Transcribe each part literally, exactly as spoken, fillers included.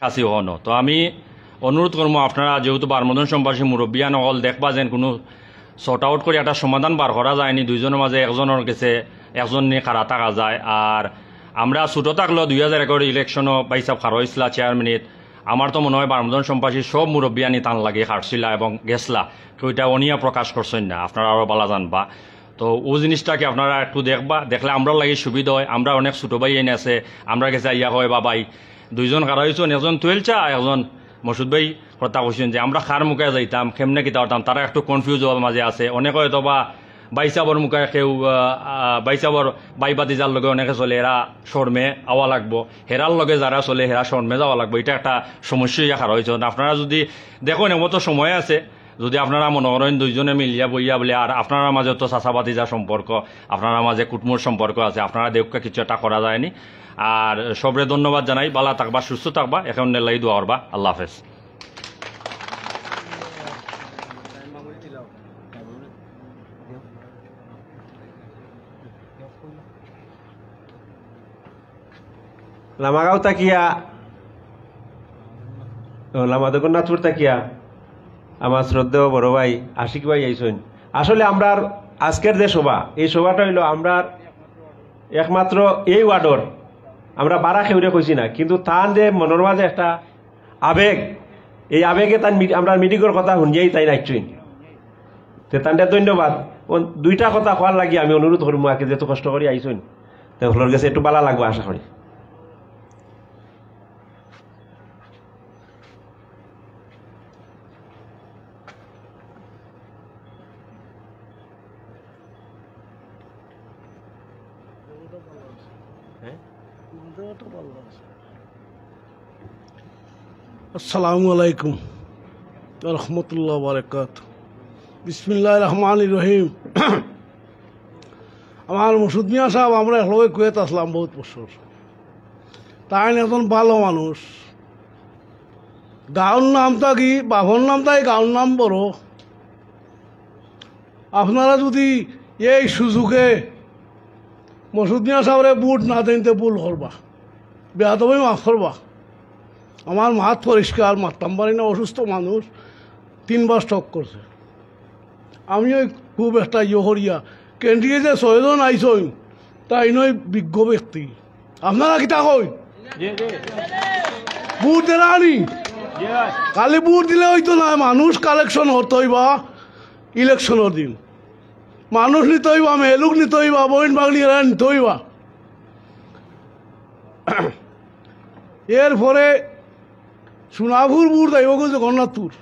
কাছে হনো। তো আমি অনুরোধ করমু, আপনারা যেহেতু বারমদন সম্পাসী মুরব্বিয়ান অকল, দেখবা যেন কুনু sort out করি একটা সমাধান বার করা যায়নি, দুইজনর মাঝে একজনর গেছে একজন নিয়া খাড়া থাকা যায়। আর আমরা ছুটো থাকলো দুই হাজার এগারো ইলেকশনও ভাইসাব খাড়া অইছলা চেয়ারম্যানিত, আমার তো মনো অয় বারমদন সম্পাসী সব মুরব্বিয়ানি তান লাগি খাড়ছিলা এবং গেছলা, কেউ ইটা অনিয়া প্রকাশ করছইন না, আপনারা আরও ভালা জানবা। তো অউ জিনিসটা কি আপনারা একটু দেখবা, দেখলে আমরার লাগি সুবিধা অয়। আমরার অনেক ছুটো ভাইয়াইন আছে, আমরার গেছে আইয়া কয়, "বা ভাই, দুইজন খাড়া অইছইন, একজন তুয়েল চা, একজন মসুদ ভাই।" কথা কইছইন যে আমরা কার মুখায় যাইতাম, কেমনে কিতা করতাম, তারা একটু confuse অওয়ার মাঝে আছে। অনেকে হয়তো বা ভাইসাবর মুখায় কেউ, আহ, আহ, ভাইসাবর ভাই ভাতিজার লগে অনেকে চলে, এরা শরমে আওয়া লাগবো, হেরার লগে যারা চলে, হেরা শরমে যাওয়া লাগবো। ইটা একটা সমস্যা অইয়া খাড়া অইছে। আপনারা যুদি দেখইন, এমন তো সময় আছে, যুদি আপনারা মনো করইন দুইজনে মিলিয়া বইয়া বলে, আর আপনারার মাঝে তো চাচা ভাতিজা সম্পর্ক, আপনারার মাঝে কুটুমর সম্পর্ক আছে, আপনারা দেখউক্কা কিছু একটা করা যায়নি। আর সবরে ধন্যবাদ জানাই, ভালা থাকবা, সুস্থ থাকবা, এখনর লাগি দোয়া করবা। আল্লাহ হাফেজ। লামাগাঁও থাকিয়া, ও, লামা জগন্নাথপুর থাকিয়া আমার শ্রদ্ধেয় বড় ভাই আশিক ভাই আইছইন। আসলে আমরার আজকের যে সভা, এই সভাটা অইলো আমরার একমাত্র এই ওয়ার্ডর, আমরা বারা কেউরে কইছি না, কিন্তু তান যে মনর মাঝে একটা আবেগ, এই আবেগে তান মি-, আমরার মিটিংর কথা হুনিয়াউ তাইন আইছইন। তে তানরে ধন্যবাদ। ও দুইটা কথা কওয়ার লাগি আমি অনুরোধ করমু, আগে যেহেতু কষ্ট করি আইছইন, তে হকলর গেছে একটু ভালা লাগবো আশা করি। আসসালামু আলাইকুম ওয়া রাহমাতুল্লাহি ওয়া বারাকাতুহু। বিসমিল্লাহির রহমানির রহিম। আমার মসুদ মিয়া সাব, আমরা একলগে কুয়েত আছলাম বউত বছর। তাইন একজন ভালা মানুষ। গাঁওর নাম থাকি, বাপর নাম থাকি গাঁওর নাম বড়। আপনারা যুদি এই সুযোগে মসুদ মিয়া সাবরে ভোট না দেইন, তে ভুল করবা, বেয়াদবি মাফ করবা। আমার মাত পরিষ্কার, মাততাম পারি না, অসুস্থ মানুষ, তিনবার স্ট্রোক করছে। আমিও খুব একটা ইয়ে করিয়া, ক্যান্ডিডেটে ছয়জন আইছইন, তাইন অইন বিজ্ঞ ব্যক্তি। আপনারা কিতা কইন? ভোট দেরা নি? খালি ভোট দিলে অইতো না, মানুষ কালেকশন করতে অইবা ইলেকশনর দিন। মানুষ নিতে অইবা, মেয়েলোক নিতে অইবা, বইন বাগনি এরা নিতে অইবা। এরপরে সোনাপুর ভোট যাইবগি জগন্নাথপুর।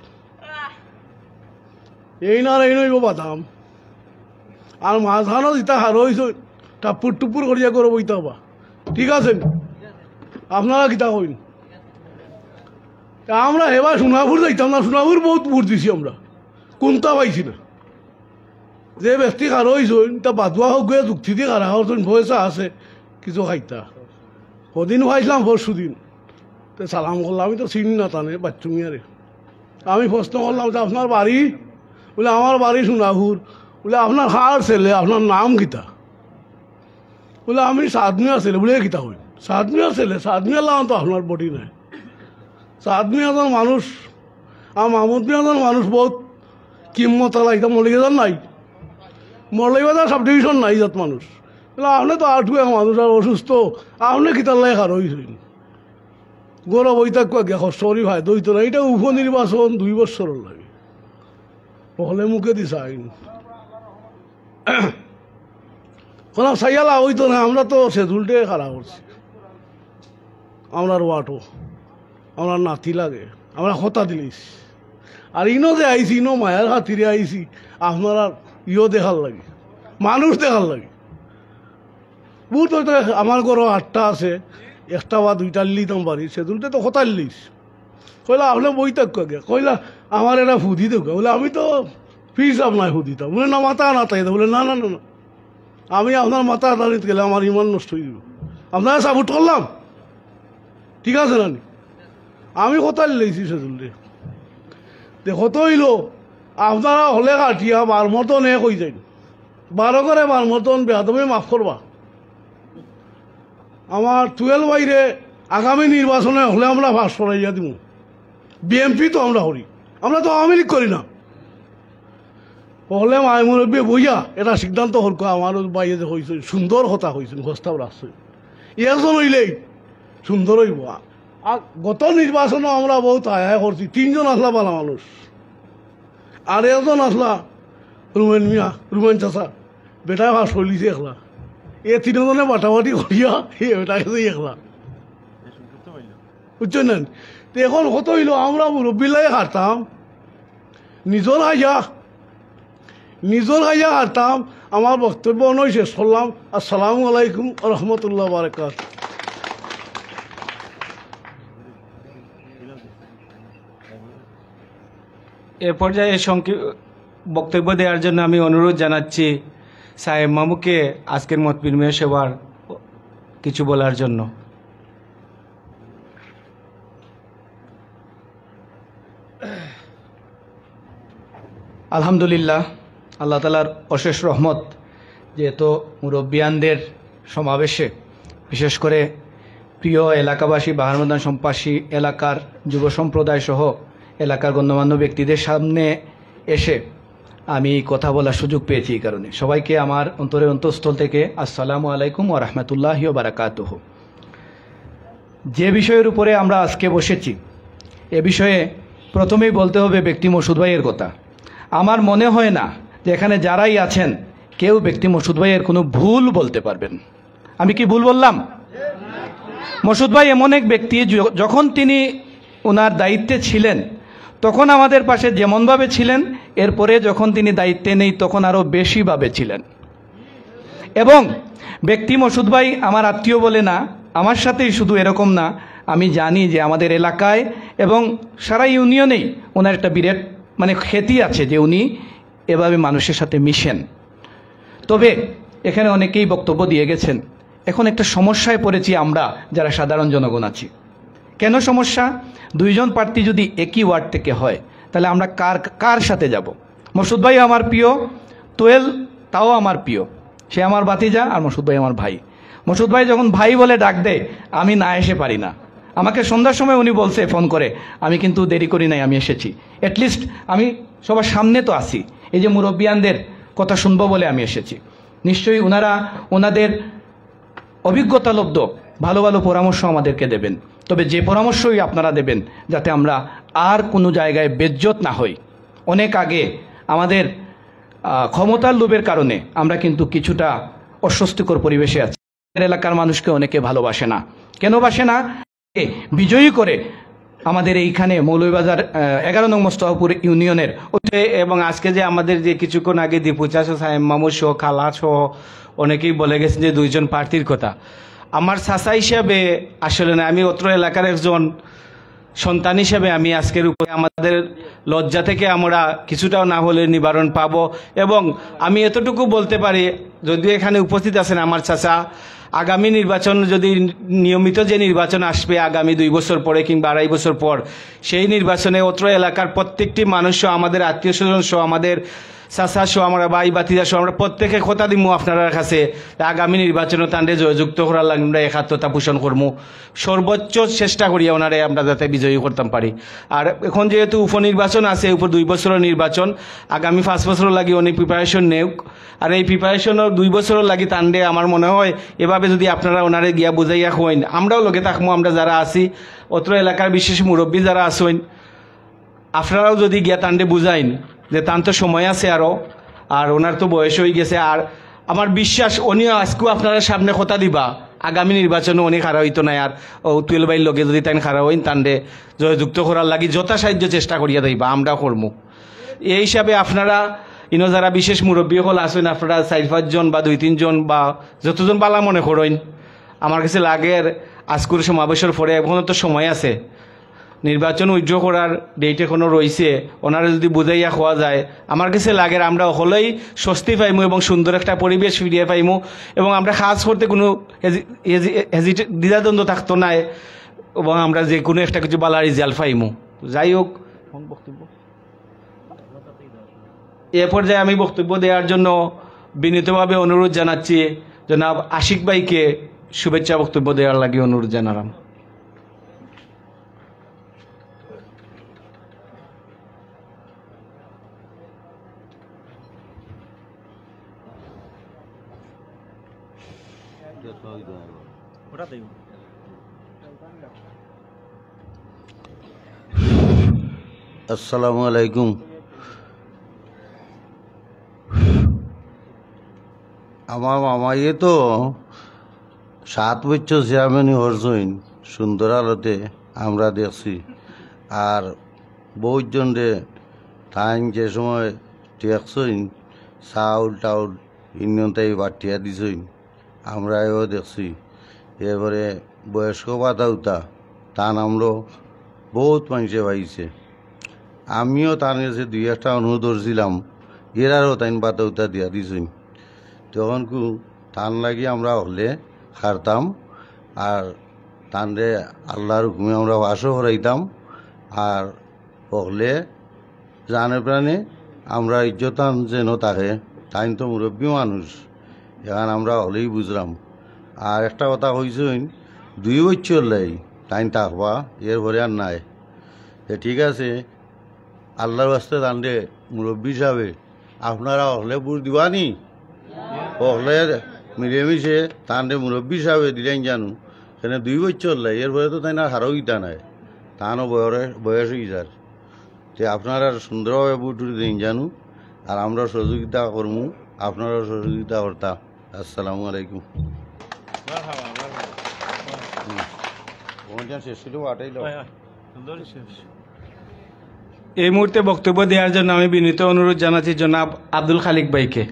এইন আর এইন অইবো বাদাম। আর মাঝখানো যেটা খাড়া অইছে, টাপুর টুপুর করিয়া করো বইতা বা। ঠিক আছে নি? আপনারা কিতা কইন? তে আমরা হেবার সোনাপুর যাইতাম না, সোনাপুর বউত ভোট দিছি আমরা, কুন্তা পাইছি না। যে ব্যক্তি খাড়া অইছইন, তা বাদুয়া হউক গিয়া যুক্তি দি খাড়া করছইন, পয়সা আছে, কিছু খাইতা। হদিন পাইছলাম, পরশু দিন। তে সালাম করলাম, আমি তো চিনি না তানে, বাচ্চু মিয়ারে। আমি প্রশ্ন করলাম যে, "আপনার বাড়ি?" বলে, "আমার বাড়ি সোনাপুর।" বলে, "আপনার কার ছেলে, আপনার নাম কিতা?" বলে, "আমি সাদ মিয়ার ছেলে।" বলে, "এ কিতা কইন? সাদ মিয়ার ছেলে? সাদ মিয়ার লাখান তো আপনার বডি নাই।" সাদ মিয়া একজন মানুষ, আর মাহমুদ মিয়া একজন মানুষ বউত কিম্মত আলা, ইতা মৌলভীবাজার নাই, মৌলভীবাজার সাব ডিভিশন নাই ইজাত মানুষ। বলে, "আপনে তো আটুয়া মানুষ আর অসুস্থ, আপনে কিতার লাগি খাড়া অইছইন? গরো বই থাকুয়া গিয়া কষ্ট করি ফায়দা অইতো না, ইটা উপনির্বাচন দুই বছরর লাগি।" হকলে মুখে দি চাইন। কইলাম, "চাইয়া লাভ অইতো না, আমরা তো সেজুলটে খাড়া করছি, আমরার ওয়াটও, আমরার নাতি লাগে, আমরা কথা দিলিছি। আর ইনো যে আইছি, ইনো মায়ার খাতিরে আইছি, আপনারার ইয়ো দেখার লাগি, মানুষ দেখার লাগি।" বুঝতো তো, আমার ঘরো আটটা আছে, একটা বা দুইটা লিতাম পারি, সেজুলটে তো কথা লিলিছি। কইলা, "আপনে বই থাকুয়া গিয়া।" কইলা, "আমার এটা ফুদি দেউক্কা।" বলে, "আমি তো ফিস আপনার ফুদিতাম।" বলে, "না, মাথা না তাই।" বলে, "না, না, না, না, আমি আপনার মাথা আদানিত গেলে আমার ইমান নষ্ট অই যাইবো। আপনারে সাপোর্ট করলাম, ঠিক আছে না নি? আমি কথা লইছি সেজুলরে।" তে কত অইলো, আপনারা হকলে কাটিয়া বারমদন এক অই যাইন। বারো করে বারমদন বেয়াদবি মাফ করবা। আমার তুয়েল ভাইরে আগামী নির্বাচনে হকলে আমরা পাশ করাইয়া দিমু। বিএনপি তো আমরা করি, আমরা তো আওয়ামী লীগ করি না। হকলে মাই মুরব্বী বইয়া এটা সিদ্ধান্ত করকো। আমার ভাইয়ে যে কইছইন, সুন্দর কথা কইছইন, প্রস্তাব রাখছইন, একজন অইলেই সুন্দর অইবো। আর গত নির্বাচনও আমরা বহুত আয় আয় করছি, তিনজন আছলা ভালা মানুষ, আর একজন আছলা রুমেন মিয়া, রুমেন চাচা, বেটায় পাশ করিলিছে একলা। এ তিনজনে বাটাবাটি করিয়া এ বেটা গেছে একলা। বুঝছইন না? তো এখন কথা অইলো, আমরা মুরব্বির লাগি হারতাম, নিজর খাইয়া, নিজর খাইয়া হারতাম। আমার বক্তব্য অনো শেষ করলাম। আসসালামু আলাইকুম ওয়া রাহমাতুল্লাহি ওয়া বারাকাতুহু। এ পর্যায়ে সংক্ষি- বক্তব্য দেওয়ার জন্য আমি অনুরোধ জানাচ্ছি সায়েম মামুকে আজকের মত বিনিময় সভার কিছু বলার জন্য। আলহামদুলিল্লাহ, আল্লাহ তাআলার অশেষ রহমত যে এত মুরব্বিয়ানদের সমাবেশে, বিশেষ করে প্রিয় এলাকাবাসী, বাহারমদান সম্পাসী, এলাকার যুব সম্প্রদায় সহ এলাকার গণ্যমান্য ব্যক্তিদের সামনে এসে আমি কথা বলার সুযোগ পেয়েছি। এই কারণে সবাইকে আমার অন্তরের অন্তঃস্থল থেকে আসসালামু আলাইকুম ওয়া রাহমাতুল্লাহি ওয়া বারাকাতুহু। যে বিষয়ের উপরে আমরা আজকে বসেছি, এ বিষয়ে প্রথমেই বলতে হবে ব্যক্তি মসুদ ভাইয়ের কথা। আমার মনে হয় না যে এখানে যারাই আছেন কেউ ব্যক্তি মসুদ ভাইয়ের কোনো ভুল বলতে পারবেন। আমি কি ভুল বললাম? মসুদ ভাই এমন এক ব্যক্তি, য- যখন তিনি ওনার দায়িত্বে ছিলেন, তখন আমাদের পাশে যেমনভাবে ছিলেন, এরপরে যখন তিনি দায়িত্বে নেই, তখন আরও বেশিভাবে ছিলেন। এবং ব্যক্তি মসুদ ভাই আমার আত্মীয় বলে না, আমার সাথেই শুধু এরকম না, আমি জানি যে আমাদের এলাকায় এবং সারা ইউনিয়নেই ওনার একটা বিরাট মানে খ্যাতি আছে যে উনি এভাবে মানুষের সাথে মিশেন। তবে এখানে অনেকেই বক্তব্য দিয়ে গেছেন। এখন একটা সমস্যায় পড়েছি আমরা যারা সাধারণ জনগণ আছি। কেন সমস্যা? দুইজন প্রার্থী যদি একই ওয়ার্ড থেকে হয়, তাহলে আমরা কার কার সাথে যাব? মসুদ ভাই আমার প্রিয়, তোয়েল তাও আমার প্রিয়, সে আমার ভাতিজা, আর মসুদ ভাই আমার ভাই। মসুদ ভাই যখন ভাই বলে ডাক দেয়, আমি না এসে পারি না। আমাকে সন্ধ্যার সময় উনি বলছে ফোন করে, আমি কিন্তু দেরি করি নাই, আমি এসেছি। অ্যাটলিস্ট আমি সবার সামনে তো আছি, এই যে মুরব্বিয়ানদের কথা শুনবো বলে আমি এসেছি। নিশ্চয়ই ওনারা ওনাদের অভিজ্ঞতালব্ধ ভালো ভালো পরামর্শ আমাদেরকে দেবেন। তবে যে পরামর্শই আপনারা দেবেন, যাতে আমরা আর কোনো জায়গায় বেজ্জত না হই। অনেক আগে আমাদের আহ, ক্ষমতার লোভের কারণে আমরা কিন্তু কিছুটা অস্বস্তিকর পরিবেশে আছি। এলাকার মানুষকে অনেকে ভালোবাসে না। কেন বাসে না? বিজয়ী করে আমাদের এইখানে মৌলভীবাজার আহ, এগারো নং মোস্তফাপুর ইউনিয়নের এবং আজকে যে আমাদের যে কিছুক্ষণ আগে দীপু চাচা, সায়েম মামু সহ, খালা সহ অনেকেই বলে গেছেন যে দুইজন প্রার্থীর কথা। আমার চাচা হিসাবে আসলে না, আমি অত্র এলাকার একজন সন্তান হিসাবে আমি আজকের উপরে আমাদের লজ্জা থেকে আমরা কিছুটাও না হলে নিবারণ পাবো। এবং আমি এতটুকু বলতে পারি, যদিও এখানে উপস্থিত আছেন আমার চাচা, আগামী নির্বাচন যদি নিয়মিত যে নির্বাচন আসবে আগামী দুই বছর পরে কিংবা আড়াই বছর পর, সেই নির্বাচনে অত্র এলাকার প্রত্যেকটি মানুষ সহ, আমাদের আত্মীয় স্বজন সহ, আমাদের চাচা সহ, আমরা ভাই ভাতিজা সহ, আমরা প্রত্যেকে কথা দিমু আপনারার কাছে, আগামী নির্বাচনে তানরে জয়যুক্ত করার লাগি আমরা একাত্মতা পোষণ করমু। সর্বোচ্চ চেষ্টা করিয়া ওনারে আমরা যাতে বিজয়ী করতাম পারি। আর এখন যেহেতু উপনির্বাচন আছে, উপর দুই বছরের নির্বাচন, আগামী পাঁচ বছরের লাগি উনি প্রিপারেশন নেউক। আর এই প্রিপারেশনর দুই বছরের লাগি তানরে আমার মনে হয় এভাবে যদি আপনারা ওনারে গিয়া বুঝাইয়া কইন, আমরাও লগে থাকমু, আমরা যারা আছি, অত্র এলাকার বিশেষ মুরব্বী যারা আছইন, আপনারাও যদি গিয়া তানরে বুঝাইন যে তান তো সময় আছে আরও, আর ওনার তো বয়স হয়ে গেছে, আর আমার বিশ্বাস উনিও আজকেও আপনারা সামনে কথা দিবা, আগামী নির্বাচনে উনি খাড়া হইতো নাই। আর ও তুয়েল ভাইর লগে যদি তাইন খাড়া হইন, তানরে জয়যুক্ত করার লাগি যথা সাহায্য চেষ্টা করিয়া দিবা, আমরাও করমু। এই হিসাবে আপনারা ইনো যারা বিশেষ মুরব্বী হল আছেন, আপনারা চার পাঁচজন বা দুই তিনজন বা যতজন বালা মনে করইন, আমার কাছে লাগের আজকুর সমাবেশের পরে এখনো তো সময় আছে, নির্বাচন উইথড্র করার ডেট এখনো রইছে, ওনারে যদি বুঝাইয়া কওয়া যায়, আমার কাছে লাগের আমরা হকলেই স্বস্তি পাইমু এবং সুন্দর একটা পরিবেশ ফিরিয়া পাইমু এবং আমরা কাজ করতে কোনো হেজি- হেজি- হেজিটে- দ্বিধাদ্বন্দ্ব থাকতো নায় এবং আমরা যে কোনো একটা কিছু বালা রেজাল্ট পাইমু। যাই হোক, এ পর্যায়ে আমি বক্তব্য দেওয়ার জন্য বিনীতভাবে অনুরোধ জানাচ্ছি জনাব আশিক ভাইকে শুভেচ্ছা বক্তব্য দেওয়ার লাগি অনুরোধ জানালাম। আসসালামু আলাইকুম। আমার মামাইয়ে তো সাত বছর চেয়ারম্যানি করছইন, সুন্দর আলোতে আমরা দেখছি। আর বহুত জনরে তাইন যে সময় দেখছইন, চাউল টাউল ইন্নতাই বাটিয়া দিছইন, আমরা এও দেখছি। এরপরে বয়স্ক ভাতা উতা তান আমরাও বহুত মানষে পাইছে। আমিও তান গেছে দুই একটা অনুরোধ করছিলাম, এরারও তাইন ভাতা উতা দিয়া দিছইন। তখন কু তান লাগি আমরা হকলে খারতাম, আর তানরে আল্লাহর হুকুমে আমরা পাশও করাইতাম। আর হকলে জানে প্রাণে আমরা ইজ্জতান যেন থাকে, তাইন তো মুরব্বী মানুষ, এখন আমরা হকলেই বুঝলাম। আর একটা কথা কইছইন, দুই বছর লাই তাইন থাকবা, এরপরে আর নাই। তে ঠিক আছে, আল্লাহর ওয়াস্তে তানরে মুরব্বী হিসাবে আপনারা হকলে ভোট দিবানি? হকলে মিলেমিশে তানরে মুরব্বী হিসাবে দিলাইন জানু, কেনে দুই বছর লাই, এরপরে তো তাইন আর হারও ইতা নাই, তানও বয়স, বয়স অই যার। তে আপনারা সুন্দরভাবে ভোট উঠি দিন জানু, আর আমরা সহযোগিতা করমু, আপনারাও সহযোগিতা করতা। আসসালামু আলাইকুম। হুম। ওখানটা শেষ ছিল, আটাই লো। এই মুহূর্তে বক্তব্য দেওয়ার জন্য আমি বিনীত অনুরোধ জানাচ্ছি জনাব আব্দুল খালিক ভাইকে।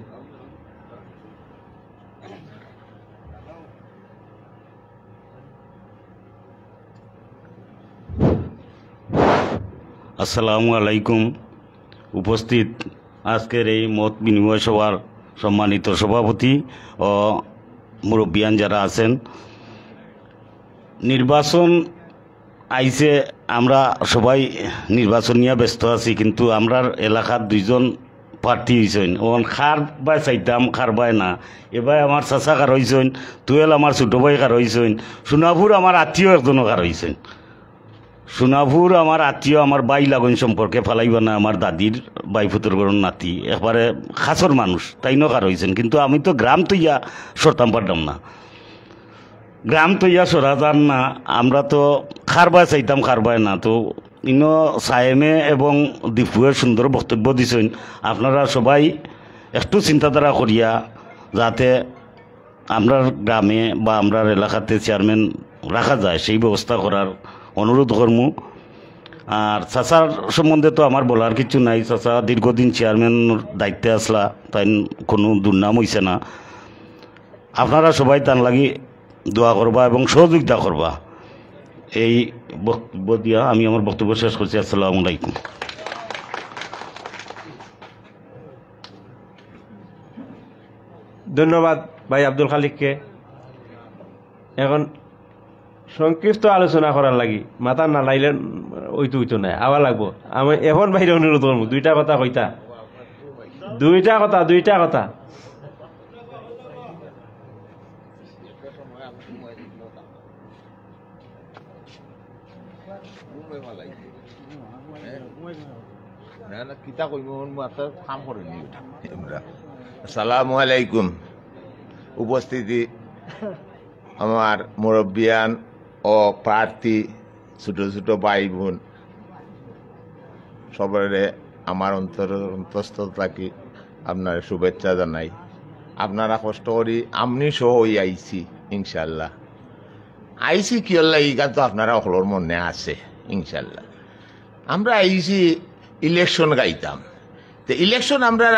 আসসালামু আলাইকুম। উপস্থিত আজকের এই মত বিনিময় সভার সম্মানিত সভাপতি ও মুরব্বিয়ান যারা আছেন, নির্বাচন আইছে, আমরা সবাই নির্বাচন নিয়া ব্যস্ত আছি, কিন্তু আমরার এলাকার দুইজন প্রার্থী অইছইন, অখন কার বায় চাইতাম, কার বায় না। এবায় আমার চাচা খাড়া অইছইন, তুয়েল আমার ছোট ভাই খাড়া অইছইন, সোনাপুর আমার আত্মীয় একজনও খাড়া অইছইন। সোনাপুর আমার আত্মীয়, আমার ভাই লাগুন সম্পর্কে ফালাইবা না, আমার দাদির ভাইফুতর ঘরর নাতি, একবারে কাছর মানুষ, তাইনও খাড়া অইছইন। কিন্তু আমি তো গ্রাম তইয়া সরতাম পারলাম না। গ্রাম তইয়া সরা যার না, আমরা তো কার বায় চাইতাম, কার বায় না। তো ইনো সায়েমে এবং দীপুয়ে সুন্দর বক্তব্য দিছইন। আপনারা সবাই একটু চিন্তাধারা করিয়া যাতে আমরার গ্রামে বা আমরার এলাকাতে চেয়ারম্যান রাখা যায়, সেই ব্যবস্থা করার অনুরোধ করমু। আর চাচার সম্বন্ধে তো আমার বলার কিছু নাই, চাচা দীর্ঘদিন চেয়ারম্যান দায়িত্বে আছলা, তাইন কোনো দুর্নাম অইছে না। আপনারা সবাই তান লাগি দোয়া করবা এবং সহযোগিতা করবা। এই বক্তব্য দিয়া আমি আমার বক্তব্য শেষ করছি। আসসালামু আলাইকুম। ধন্যবাদ ভাই আব্দুল খালিককে। এখন সংক্ষিপ্ত আলোচনা করার লাগি মাথা না লাইলে অইতো অইতো নায়, আওয়া লাগবো। আমি এখন বাইরে অনুরোধ করবো, দুইটা কথা কইতা, দুইটা কথা, দুইটা কথা। না, না, কিতা কইমু, ওর মাথার কাম করেনি ওটা। আমরা। আসসালামু আলাইকুম। উপস্থিতি আমার মুরব্বিয়ান ও প্রার্থী, ছোট ছোট ভাই বোন, সবরে আমার অন্তর, অন্তঃস্থল থাকি আপনারে শুভেচ্ছা জানাই। আপনারা কষ্ট করি আমনি সহ অই আইছি, ইনশাল্লাহ। আইছি কিয়ল্লা, ইখান তো আপনারা হকলর মনে আছে, ইনশাল্লাহ। আমরা আইছি ইলেকশন গাইতাম, তে ইলেকশন আমরা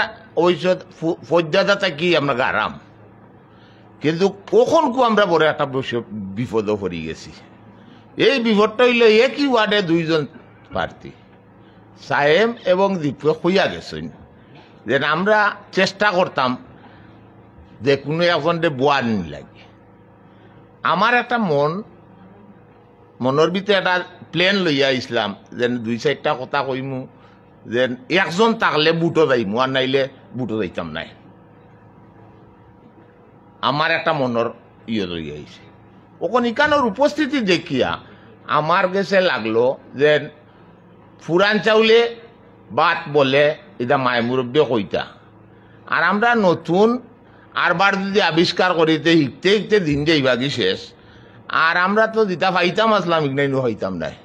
ওই যে ফু-, ফৌজদাদা থাকি আমরা গারাম, কিন্তু অখনকু আমরা বড় একটা বস-, বিপদো পড়ি গেছি। এই বিপদটা অইলো একই ওয়ার্ডে দুইজন প্রার্থী, সায়েম এবং দীপকে কইয়া গেছইন যে আমরা চেষ্টা করতাম যে কোনো একজনরে বওয়ানি লাগে। আমার একটা মন, মনর ভিতরে একটা প্ল্যান লইয়া আইছলাম, যেন দুই চাইরটা কথা কইমু, যেন একজন থাকলে ভোটো যাইমু, আর নাইলে ভোটো যাইতাম নায়। আমার একটা মনর ইয়ে লইয়া আইছে। অখন ইখানর উপস্থিতি দেখিয়া আমার গেছে লাগলো যেন পুরান চাউলে ভাত বলে, ইটা মায় মুরব্বিয়ে কইতা। আর আমরা নতুন আরবার যুদি আবিষ্কার করি, তে হিকতে হিকতে দিন যাইবাগি শেষ। আর আমরা তো যেটা পাইতাম আছলাম, ইগনাইনও পাইতাম নায়,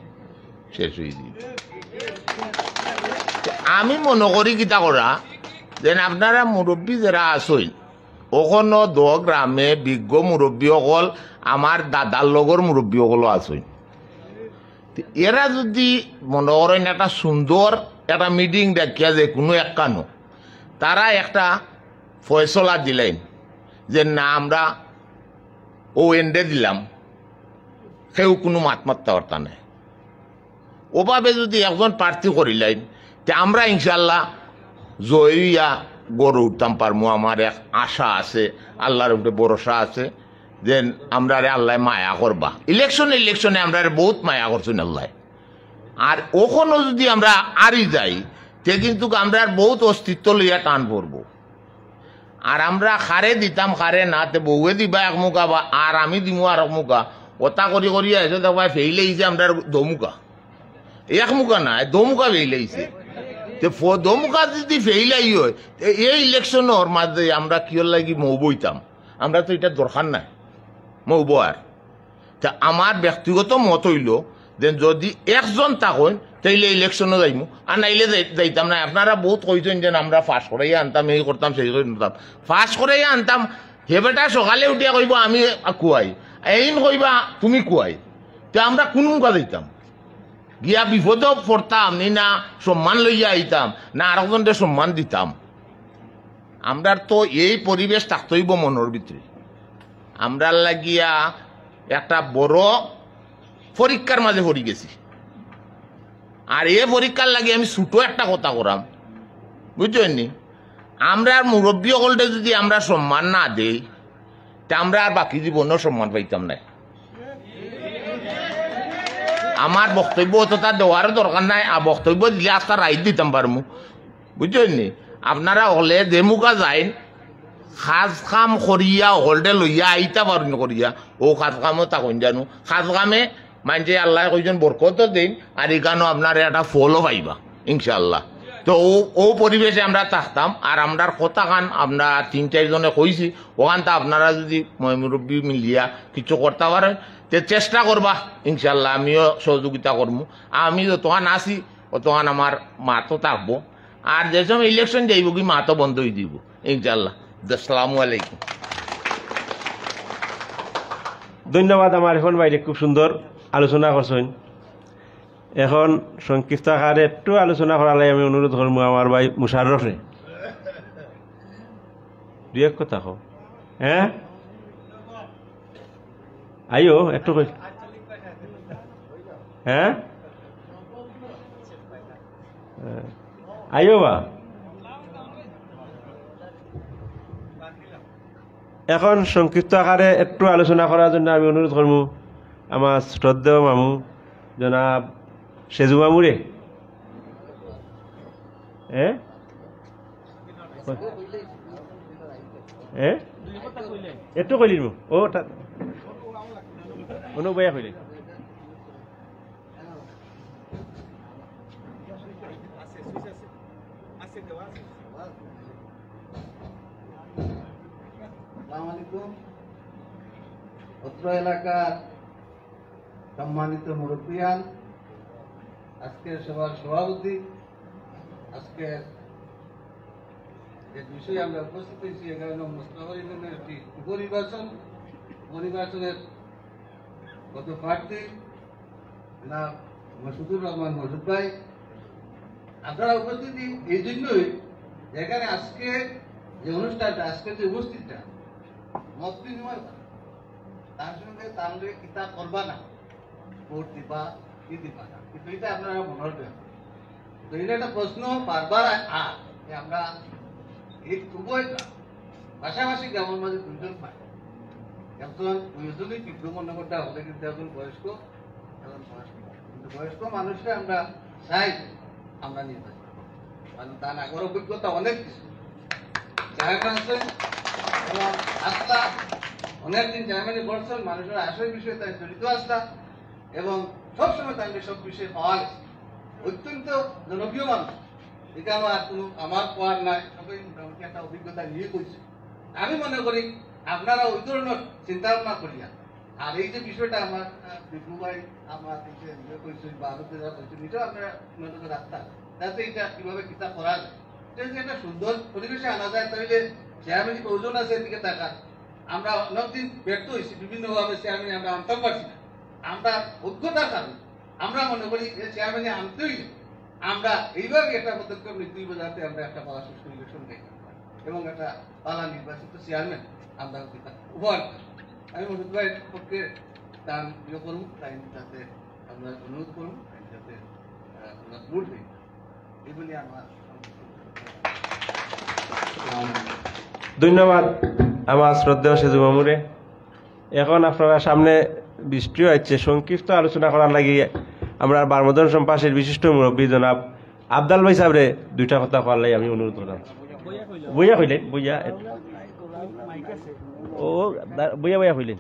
শেষ অইযিবো। আমি মনো করি কিতা করা, যেন আপনারা মুরব্বি যেরা আছইন, অখনো দ গ্রামে বিজ্ঞ মুরব্বি অকল, আমার দাদার লগর মুরব্বি অকলও আছইন। তে এরা যুদি মনো করইন একটা সুন্দর একটা meeting ডাকিয়া যেকুনু একখানো, তারা একটা ফয়সলা দিলাইন যে না, আমরা অউ এন্ডে দিলাম, কেউ কুনু মাত মাততা পারতা নায়। অভাবে যুদি একজন প্রার্থী করিলাইন, তে আমরা ইনশাআল্লাহ জয়ী অইয়া গড় উঠতাম পারমু। আমার এক আশা আছে, আল্লার উপরে ভরসা আছে, যেন আমরারে আল্লায় মায়া করবা। ইলেকশনে, ইলেকশনে আমরারে বউত মায়া করছইন আল্লায়। আর অখনো যুদি আমরা আরি যাই, তে কিন্তুক আমরার বউত অস্তিত্ব লইয়া টান পড়বো। আর আমরা কারে দিতাম, কারে না, তে বউয়ে দিবা এক মুখা বা আর আমি দিমু আরক মুখা। অতা করি করি আইছে, দেখবায় ফেইল অইছে আমরার দমুখা। এক মুখা নায়, দমুখা ফেইল অইছে। তে ফ-, দমুখা যুদি ফেইল অই অয়, তে এই ইলেকশনর মাঝে আমরা কিওর লাগি মউবইতাম? আমরা তো ইটার দরকার নাই মউবওয়ার। তে আমার ব্যক্তিগত মত অইলো যে যুদি একজন থাকইন, তাইলে ইলেকশনো যাইমু, আর নাইলে যাই-, যাইতাম না। আপনারা বউত কইছইন যে আমরা পাশ করাইয়া আনতাম, এই করতাম, সেই করতাম, পাশ করাইয়া আনতাম। হে বেটা সকালে উঠিয়া কইবো, "আমি কুয়াই", এইন কইবা, "তুমি কুয়াই।" তে আমরা কুন মুখা যাইতাম? গিয়া বিপদো পড়তাম নি, না সম্মান লইয়া আইতাম, না আরকজনরে সম্মান দিতাম? আমরার তো এই পরিবেশ থাকতে অইবো মনর ভিতরে। আমরার লাগিয়া একটা বড় পরীক্ষার মাঝে পড়ি গেছি। আর এই পরীক্ষার লাগি আমি ছোট একটা কথা করাম, বুঝছইন নি? আমরার মুরব্বি অকলরে যুদি আমরা সম্মান না দেই, তে আমরা আর বাকি জীবনও সম্মান পাইতাম নায়। আমার বক্তব্য অততা দেওয়ারও দরকার নাই, আর বক্তব্য দিলে আস্তা রাইত দিতাম পারমু, বুঝছইন নি? আপনারা অকলে যে মুখা যাইন, কাজ কাম করিয়া, অকলরে লইয়া আইতা পারইন করিয়া, অউ কাজ কামো থাকইন জানু। কাজ কামে মানষে আল্লায় কয়জন বরকতও দেইন, আর ইখানো আপনারে একটা ফলও পাইবা, ইনশাআল্লাহ। তো অউ, অউ পরিবেশে আমরা থাকতাম, আর আমরার কথাখান আমরা তিন চাইর জনে কইছি, অখান তো আপনারা যুদি ময়-মুরব্বি মিলিয়া কিছু করতা পারইন, তে চেষ্টা করবা, ইনশাআল্লাহ আমিও সহযোগিতা করমু। আমি যতখান আছি, অতখান আমার মাতও থাকবো। আর যে সময় ইলেকশন যাইবোগি, মাতও বন্ধ অই যিবো, ইনশাআল্লাহ। আসসালামু আলাইকুম। ধন্যবাদ আমার এখন ভাইরে, খুব সুন্দর আলোচনা করছইন। এখন সংক্ষিপ্ত আকারে একটু আলোচনা করার লাগি আমি অনুরোধ করমু আমার ভাই মুশাররফরে। দুই এক কথা কও। হ্যাঁ? আইও, একটু কই। হ্যাঁ? হ্যাঁ। আইও বা। এখন সংক্ষিপ্ত আকারে একটু আলোচনা করার জন্য আমি অনুরোধ করমু আমার শ্রদ্ধেয় মামু জনাব সেজু মামুরে। হ্যাঁ? হ্যাঁ? একটু কইলিমু। ও, তা-, অনু বয়া কইলে। আসসালামু আলাইকুম। অত্র এলাকার সম্মানিত মুরব্বিয়ান, আজকের সভার সভাপতি, আজকের যে বিষয়ে আমরা উপস্থিত হয়েছি, এগারো নং মোস্তফা ইউনিয়নের একটি উপনির্বাচন, উপনির্বাচনের গত প্রার্থী জনাব মসুদুর রহমান মসুদ ভাই, আপনারা উপস্থিত এই, এই জন্যই, যেখানে আজকে যে অনুষ্ঠানটা, আজকে যে উপস্থিতটা, মত বিনিময় করা, তার সঙ্গে তাহলে কিতা করবা না, ভোট দিবা কি দিবা না, কিন্তু এটা আপনারা মনে রাখবেন। তো এটা একটা প্রশ্ন বারবার আ-, আ-, যে আমরা এই উভয়টা পাশাপাশি গ্রামের মাঝে দুইজন পাই, একজন দুইজনই কিন্তু মনে করতে হবে, কিন্তু একজন বয়স্ক, একজন বয়স্ক। কিন্তু বয়স্ক মানুষকে আমরা চাই আমরা নির্বাচন, কারণ তার আগর অভিজ্ঞতা অনেক কিছু, চেয়ারম্যান আছে এবং আস্থা অনেকদিন চেয়ারম্যানই করছেন, মানুষের আশয় বিষয়ে তাই জড়িত আস্থা এবং সবসময় তাই সব বিষয়ে পাওয়া গেছে। অত্যন্ত জনপ্রিয় মানুষ। এটা আমার কোনো, আমার কওয়ার নাই, সবাই মোটামুটি একটা অভিজ্ঞতা নিয়ে কইছে। আমি মনে করি আপনারা ওই ধরনের চিন্তা ভাবনা করিয়া, আর এই যে বিষয়টা আমার, আহ, বিভু ভাই আমার এই যে ইয়ে কইছে বা আরো যারা কইছে, এটা আপনারা মনে করে রাখতা, যাতে এটা কিভাবে কিতা করা যায়, এটা যদি একটা সুন্দর পরিবেশে আনা যায়, তাহলে চেয়ারম্যান প্রয়োজন আছে এদিকে টাকা। আমরা অনেকদিন ব্যর্থ হয়েছি, বিভিন্নভাবে চেয়ারম্যান আমরা আনতাম পারছি না। আমরা অজ্ঞতার কারণে আমরা মনে করি যে চেয়ারম্যানে আনতে হইলে আমরা এইভাবে একটা পদক্ষেপ নিতে হইব, যাতে আমরা একটা পালা সুষ্ঠু ইলেকশন দেখতে পারি এবং একটা পালা নির্বাচিত চেয়ারম্যান আমরা উপহার পাই। আমি মসুদ ভাইয়ের পক্ষে তান ইয়ে করুন, তাই যাতে আমরা অনুরোধ করুন, তাই যাতে, আহ, আমরা ভোট দিই। এই বলে আমার ধন্যবাদ আমার শ্রদ্ধেয় সেজু মামুরে। এখন আপনারা সামনে বৃষ্টিও আইছে, সংক্ষিপ্ত আলোচনা করার লাগি আমরা বারমদন সম্পাসীর বিশিষ্ট মুরব্বী জনাব আবদাল ভাই সাহেবরে দুইটা কথা কওয়ার লাগি আমি অনুরোধ করলাম। বইয়া কইলেন, বইয়া। ও, দা-, বইয়া, বইয়া কইলেন।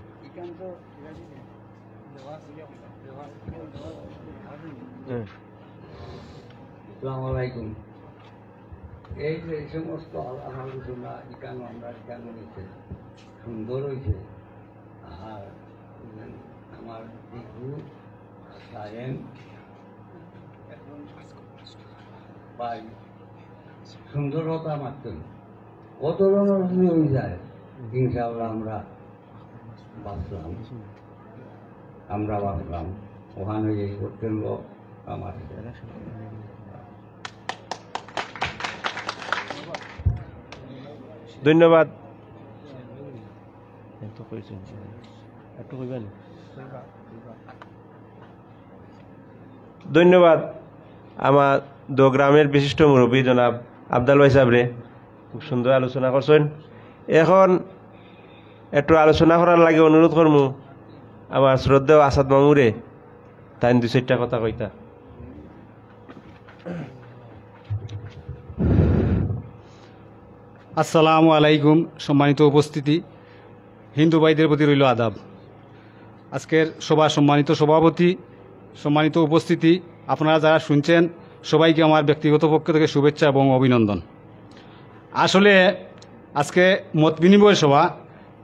হ্যাঁ। আসসালামু আলাইকুম। এই যে এই সমস্ত আলাপ আলোচনা ইকানো আমরা ইকানো হয়েছে, সুন্দর হয়েছে। আর আমার বিভু সায়েম ভাই সুন্দর কথা মারতেন, কত ধরনের হয়ে যায়। ইনশাআল্লাহ আমরা বাঁচলাম, আমরা বাঁচলাম। ওখানে এই করতেন লোক আমার ধন্যবাদ। এত কইছেন, একটু কইবেন। ধন্যবাদ আমার দো গ্রামের বিশিষ্ট মুরব্বী জনাব আবদাল ভাই সাহেবরে, খুব সুন্দর আলোচনা করছেন। এখন একটু আলোচনা করার লাগি অনুরোধ করমু আমার শ্রদ্ধেয় আসাদ মামুরে, তাইন দুই চারটা কথা কইতা। আসসালামু আলাইকুম। সম্মানিত উপস্থিতি, হিন্দু ভাইদের প্রতি রইল আদাব। আজকের সভার সম্মানিত সভাপতি, সম্মানিত উপস্থিতি, আপনারা যারা শুনছেন, সবাইকে আমার ব্যক্তিগত পক্ষ থেকে শুভেচ্ছা এবং অভিনন্দন। আসলে আজকে মত বিনিময় সভা,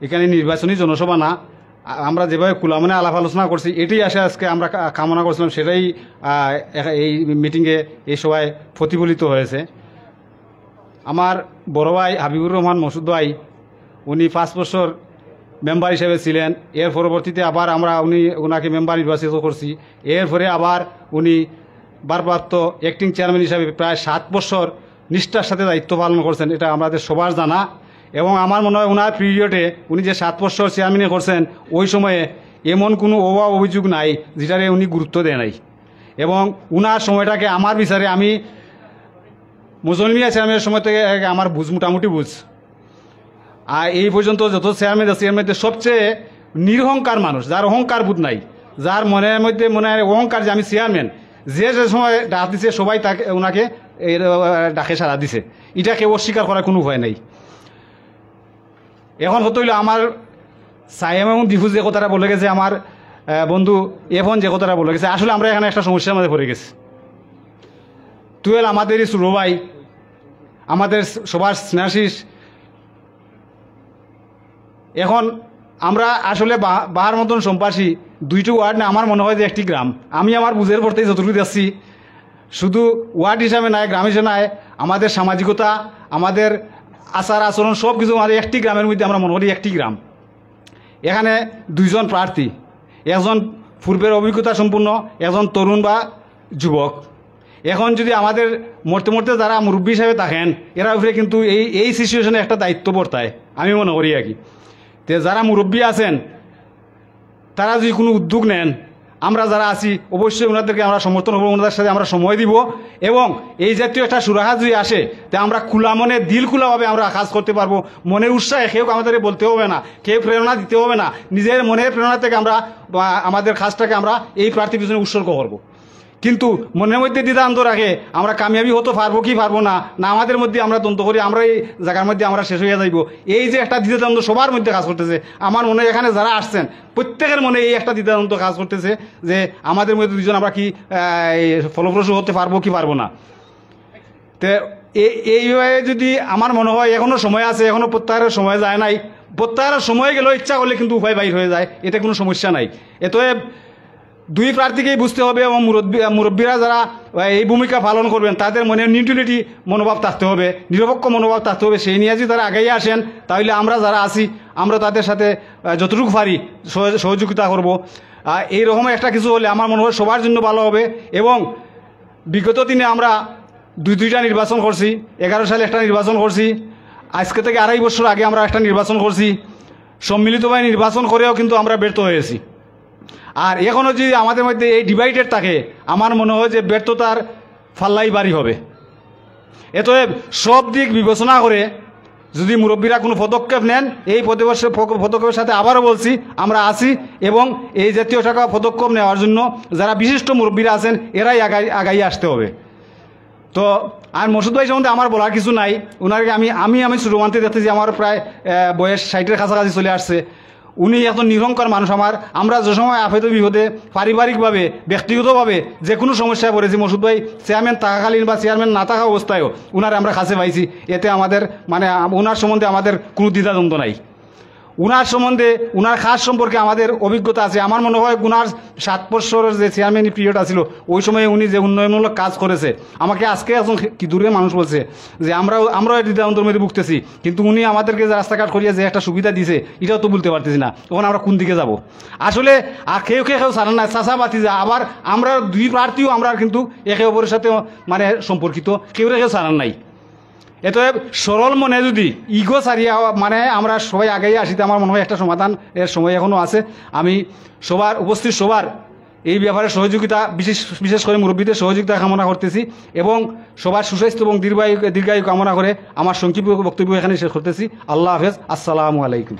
এখানে নির্বাচনী জনসভা না। আ-, আমরা যেভাবে খোলামনে আলাপ আলোচনা করছি, এটাই আশা আজকে আমরা কা-, কামনা করছিলাম, সেটাই, আহ, এখ-, এই মিটিংয়ে, এই সভায় প্রতিফলিত হয়েছে। আমার বড় ভাই হাবিবুর রহমান মসুদ ভাই, উনি পাঁচ বছর মেম্বার হিসেবে ছিলেন। এর পরবর্তীতে আবার আমরা উনি, ওনাকে মেম্বার নির্বাচিত করছি। এরপরে আবার উনি ভারপ্রাপ্ত অ্যাক্টিং চেয়ারম্যান হিসাবে প্রায় সাত বছর নিষ্ঠার সাথে দায়িত্ব পালন করছেন, এটা আমাদের সবার জানা। এবং আমার মনে হয় ওনার পিরিয়ডে উনি যে সাত বছর চেয়ারম্যানি করছেন, ওই সময়ে এমন কোনো অভাব অভিযোগ নাই যেটারে উনি গুরুত্ব দেয় নাই। এবং ওনার সময়টাকে আমার বিচারে, আমি মজল মিয়া চেয়ারম্যানের সময় থেকে আমার বুঝ, মোটামুটি বুঝ, আর এই পর্যন্ত যত চেয়ারম্যান আছে, এর মধ্যে সবচেয়ে নিরহংকার মানুষ, যার অহংকার বোধ নাই, যার মনের মধ্যে মনে হয় অহংকার যে আমি চেয়ারম্যান, যে যে সময় ডাক দিছে সবাই তাকে, ওনাকে এই, আহ, ডাকে সাড়া দিছে। এটা কেউ অস্বীকার করার কোনো উপায় নাই। এখন কথা হইলো, আমার সায়েম এবং দীপু যে কথাটা বলে গেছে, আমার, আহ, বন্ধু এফন যে কথাটা বলে গেছে, আসলে আমরা এখানে একটা সমস্যার মধ্যে পড়ে গেছি। তুয়েল আমাদেরই ছোট ভাই, আমাদের সবার স্নেহাশিস। এখন আমরা আসলে বা-, বাহার মতন সম্পাসী, দুইটি ওয়ার্ড না, আমার মনে হয় যে একটি গ্রাম। আমি আমার বুঝের পড়তেই যতটুকু দেখছি, শুধু ওয়ার্ড হিসাবে নয়, গ্রাম হিসাবে নয়, আমাদের সামাজিকতা, আমাদের আচার আচরণ, সব কিছু আমাদের একটি গ্রামের মধ্যে আমরা মনে করি একটি গ্রাম। এখানে দুইজন প্রার্থী, একজন পূর্বের অভিজ্ঞতা সম্পন্ন, একজন তরুণ বা যুবক। এখন যদি আমাদের মরতে মরতে যারা মুরব্বী হিসাবে থাকেন, এরা উপরে কিন্তু এই, এই সিচুয়েশনে একটা দায়িত্ব বর্তায়, আমি মনে করি আর কি। তে যারা মুরব্বী আছেন, তারা যদি কোনো উদ্যোগ নেন, আমরা যারা আছি অবশ্যই ওনাদেরকে আমরা সমর্থন করবো, ওনাদের সাথে আমরা সময় দিব। এবং এই জাতীয় একটা সুরাহা যদি আসে, তে আমরা খোলা মনে, দিল খোলাভাবে আমরা কাজ করতে পারবো। মনের উৎসাহে কেউ আমাদের বলতে হবে না, কেউ প্রেরণা দিতে হবে না, নিজের মনের প্রেরণা থেকে আমরা, বা আমাদের কাজটাকে আমরা এই প্রার্থীর পিছনে উৎসর্গ করব। কিন্তু মনের মধ্যে দ্বিধাদ্বন্দ্ব রাখে, আমরা কামিয়াবি হতে পারবো কি পারবো না, না আমাদের মধ্যে আমরা দ্বন্দ্ব করি, আমরা এই জায়গার মধ্যে আমরা শেষ হইয়া যাইবো। এই যে একটা দ্বিধাদ্বন্দ্ব সবার মধ্যে কাজ করতেছে, আমার মনে হয় এখানে যারা আসছেন প্রত্যেকের মনে এই একটা দ্বিধাদ্বন্দ্ব কাজ করতেছে যে আমাদের মধ্যে দুইজন আমরা কি, আহ, এই ফলপ্রসূ হতে পারবো কি পারবো না। তে এ-, এইভাবে যদি আমার মনে হয় এখনো সময় আছে, এখনো প্রত্যাহারের সময় যায় নাই। প্রত্যাহারের সময় গেলেও ইচ্ছা করলে কিন্তু উপায় বাইর হয়ে যায়, এতে কোনো সমস্যা নাই। এতএব দুই প্রার্থীকেই বুঝতে হবে এবং মুরব্বী, মুরব্বীরা যারা এই ভূমিকা পালন করবেন তাদের মনে নিউট্রালিটি মনোভাব থাকতে হবে, নিরপেক্ষ মনোভাব থাকতে হবে। সেই নিয়ে যদি তারা আগাইয়া আসেন তাহলে আমরা যারা আছি আমরা তাদের সাথে, আহ, যতটুকু পারি সহ-, সহযোগিতা করব। আহ, এইরকম একটা কিছু হলে আমার মনে হয় সবার জন্য ভালো হবে। এবং বিগত দিনে আমরা দুই দুইটা নির্বাচন করছি, এগারো সালে একটা নির্বাচন করছি, আজকে থেকে আড়াই বছর আগে আমরা একটা নির্বাচন করছি। সম্মিলিতভাবে নির্বাচন করেও কিন্তু আমরা ব্যর্থ হয়েছি। আর এখনও যদি আমাদের মধ্যে এই ডিভাইডেড থাকে, আমার মনে হয় যে ব্যর্থতার ফাল্লাই ভারী হবে। এতএব সব দিক বিবেচনা করে যদি মুরব্বীরা কোনো পদক্ষেপ নেন, এই পদক্ষেপ, পদক্ষেপের সাথে আবারও বলছি, আমরা আছি এবং এই জাতীয় একটা পদক্ষেপ নেওয়ার জন্য যারা বিশিষ্ট মুরব্বীরা আছেন, এরাই আগাই, আগাই আসতে হবে। তো আর মসুদ ভাই সম্বন্ধে আমার বলার কিছু নাই। ওনাকে আমি, আমি, আমি ছোটো মানতে দেখতেছি, আমার প্রায়, আহ, বয়স ষাটের কাছাকাছি চলে আসছে। উনি একজন নিরহংকার মানুষ। আমার, আমরা যে সময় আপদে বিপদে, পারিবারিকভাবে, ব্যক্তিগতভাবে যে কোনো সমস্যায় পড়েছি, মসুদ ভাই চেয়ারম্যান থাকাকালীন বা চেয়ারম্যান না থাকা অবস্থায়ও উনারে আমরা কাছে পাইছি। এতে আমাদের, মানে, আম-, উনার সম্বন্ধে আমাদের কোনো দ্বিধাদ্বন্দ্ব নাই। উনার সম্বন্ধে, উনার কাজ সম্পর্কে আমাদের অভিজ্ঞতা আছে। আমার মনে হয় উনার সাত বছরের যে চেয়ারম্যানি পিরিয়ড আছিল, ওই সময় উনি যে উন্নয়নমূলক কাজ করেছে, আমাকে আজকে একজন কি দূরে মানুষ বলছে যে আমরাও, আমরাও এই দ্বিধাদ্বন্দ্বের মধ্যে ভুগতেছি, কিন্তু উনি আমাদেরকে যে রাস্তাঘাট করিয়া যে একটা সুবিধা দিছে, এটাও তো বলতে পারতেছি না। এখন আমরা কোন দিকে যাব? আসলে আর কেউ কেউ কেউ জানেন না, চাচা ভাতিজা, আবার আমরা দুই প্রার্থীও আমরা কিন্তু একে অপরের সাথে, মানে, সম্পর্কিত, কেউ কেউ জানেন নাই। এতএব সরল মনে যদি ইগো ছাড়িয়া, মানে, আমরা সবাই আগাইয়া আসিতে আমার মনে হয় একটা সমাধান এর সময় এখনও আছে। আমি সবার, উপস্থিত সবার এই ব্যাপারে সহযোগিতা, বিশেষ, বিশেষ করে মুরব্বীদের সহযোগিতা কামনা করতেছি এবং সবার সুস্বাস্থ্য এবং দীর্ঘায়ু, দীর্ঘায়ু কামনা করে আমার সংক্ষিপ্ত বক্তব্য এখানে শেষ করতেছি। আল্লাহ হাফেজ, আসসালামু আলাইকুম।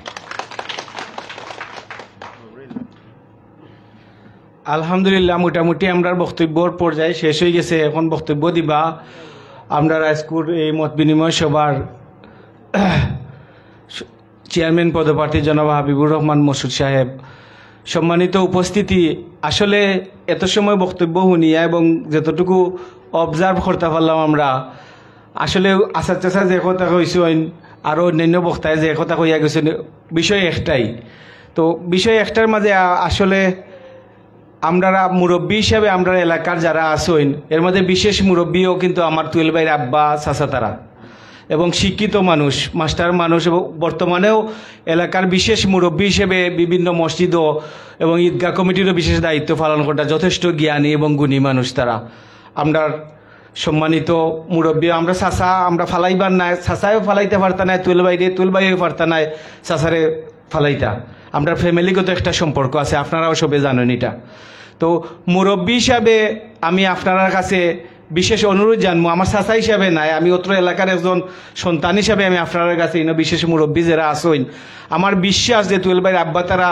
আলহামদুলিল্লাহ, মোটামুটি আমরার বক্তব্যর পর্যায় শেষ হয়ে গেছে। এখন বক্তব্য দিবা আমরার আইজকুর এই মত বিনিময় সভার চেয়ারম্যান পদপ্রার্থী জনাব হাবিবুর রহমান মসুদ সাহেব। সম্মানিত উপস্থিতি, আসলে এত সময় বক্তব্য শুনিয়া এবং যতটুকু অবজার্ভ করতে পারলাম আমরা, আসলে আসাদ চাচা যে কথা কইছইন, আরও অন্যান্য বক্তায় যে কথা কইয়া গেছেন, বিষয় একটাই। তো বিষয় একটার মাঝে আ-, আসলে আমরা মুরব্বী হিসাবে আমরা এলাকার যারা আছইন, এর মধ্যে বিশেষ মুরব্বীও কিন্তু আমার তুয়েল ভাইর আব্বা চাচা তারা, এবং শিক্ষিত মানুষ, মাস্টার মানুষ, এবং বর্তমানেও এলাকার বিশেষ মুরব্বী হিসেবে বিভিন্ন মসজিদও এবং ঈদগাহ কমিটিরও বিশেষ দায়িত্ব পালন করতা যথেষ্ট জ্ঞানী এবং গুণী মানুষ তারা। আমরা সম্মানিত মুরব্বী, আমরা চাচা, আমরা ফালাইবার নাই, চাচায়ও ফালাইতে পারতা নাই, তুয়েল ভাইরে, তুয়েল ভাইও পারতা নাই চাচারে ফালাইতা। আমরা ফ্যামিলিগত একটা সম্পর্ক আছে, আপনারাও সবে জানেন এটা। তো মুরব্বী হিসাবে আমি আপনারার কাছে বিশেষ অনুরোধ জানবো, আমার চাচা হিসাবে নাই, আমি অত্র এলাকার একজন সন্তান হিসাবে আমি আপনারার কাছে ইনো বিশেষ মুরব্বী যারা আছইন, আমার বিশ্বাস যে তুয়েল ভাইর আব্বা তারা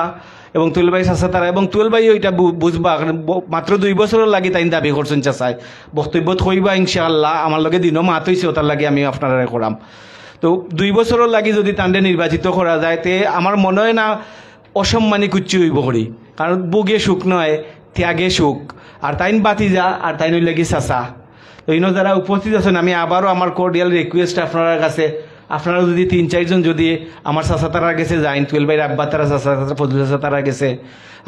এবং তুয়েল ভাই চাচা তারা, এবং তুয়েল ভাইও এটা বু-, বুঝবা, কারণ ব-, মাত্র দুই বছরর লাগি তাইন দাবি করছেন চাচায়। বক্তব্যত কইবা ইনশাআল্লাহ, আমার লগে দিনও মাত হইছে, ওটার লাগি আমি আপনারারে করাম। তো দুই বছরর লাগি যদি তানরে নির্বাচিত করা যায়, তে আমার মনে হয় না অসম্মানী কুচ্ছি হইব করি, কারণ ভোগে সুখ নয়, ত্যাগে সুখ। আর তাইন বাতিজা, আর তাইন হইলে কি চাচা। তো ইনো যারা উপস্থিত আছেন, আমি আবারও আমার কর্ডিয়াল রিকোয়েস্ট আপনারার কাছে, আপনারা যদি তিন চারজন যদি আমার চাচা তারার গেছে যাইন, তুয়েল ভাইর আব্বা তারা চাচা, চাচা, ফজলু চাচা তারা গেছে,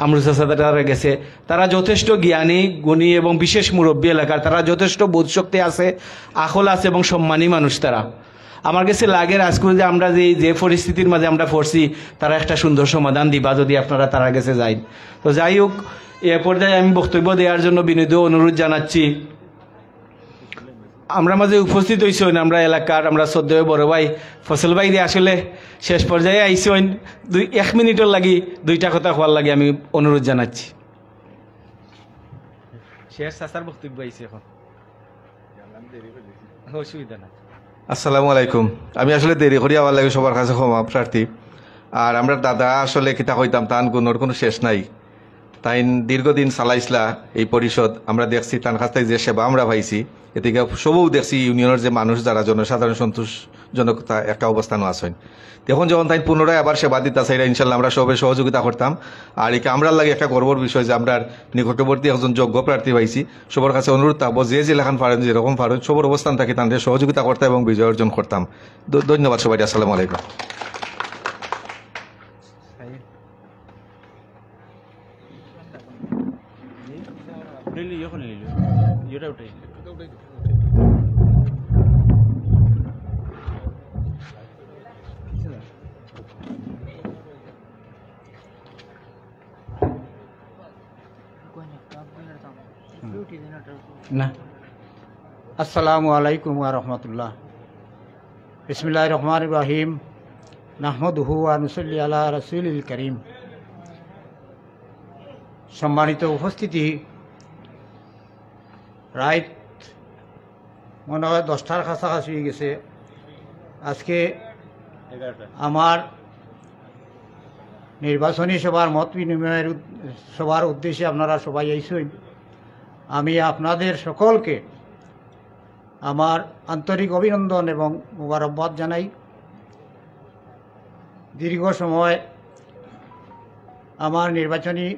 আমরু চাচা তারা গেছে, তারা যথেষ্ট জ্ঞানী, গুণী এবং বিশেষ মুরব্বী এলাকার, তারা যথেষ্ট বোধশক্তি আছে, আকল আছে এবং সম্মানী মানুষ তারা। আমার কাছে লাগে রাজকুল যে আমরা যে, যে পরিস্থিতির মাঝে আমরা পড়ছি, তারা একটা সুন্দর সমাধান দিবা যদি আপনারা তারার গেছে যাইন। তো যাই হোক, এ পর্যায়ে আমি বক্তব্য দেওয়ার জন্য বিনীত অনুরোধ জানাচ্ছি। আমরা মাঝে উপস্থিত হইছইন আমরা এলাকার, আমরা শ্রদ্ধেয় বড় ভাই ফসল ভাই যে আসলে শেষ পর্যায়ে আইছইন, দুই, এক মিনিটর লাগি দুইটা কথা কওয়ার লাগি আমি অনুরোধ জানাচ্ছি। শেষ চাচার বক্তব্য আইছে এখন, অসুবিধা না। আসসালামু আলাইকুম। আমি আসলে দেরি করি আওয়ার লাগি সবার কাছে ক্ষমা প্রার্থী। আর আমরা দাদা আসলে কিতা কইতাম, তান গুণর কোনো শেষ নাই। তাইন দীর্ঘদিন চালাইছলা এই পরিষদ, আমরা দেখছি তান কাছ থাকি যে সেবা আমরা পাইছি, এদিকে সবও দেখছি ইউনিয়নর যে মানুষ যারা জনসাধারণ সন্তোষজনক তা একটা অবস্থানও আছইন। এখন যখন তাইন পুনরায় আবার সেবা দিতা চাইরা, ইনশাল্লাহ আমরা সবে সহযোগিতা করতাম। আর এটা আমরার লাগি একটা গর্বর বিষয় যে আমরার নিকটবর্তী একজন যোগ্য প্রার্থী পাইছি। সবার কাছে অনুরোধ থাকবো, যে যেলাখান পারেন, যেরকম পারেন, সবার অবস্থান থাকি তাদের সহযোগিতা করতাম এবং বিজয় অর্জন করতাম। ধ-, ধন্যবাদ সবাই, আসসালামু আলাইকুম। না। আসসালামু আলাইকুম ওয়া রাহমাতুল্লাহ। বিসমিল্লাহির রহমানির রহিম। নাহমাদুহু ওয়া নুসাল্লি আলা রাসূলিল করিম। সম্মানিত উপস্থিতি, রাইত মনে হয় দশটার কাছাকাছি হয়ে গেছে। আজকে আমার নির্বাচনী সভার মত বিনিময়ের উদ-, সভার উদ্দেশ্যে আপনারা সবাই আইছইন। আমি আপনাদের সকলকে আমার আন্তরিক অভিনন্দন এবং মোবারকবাদ জানাই। দীর্ঘ সময় আমার নির্বাচনী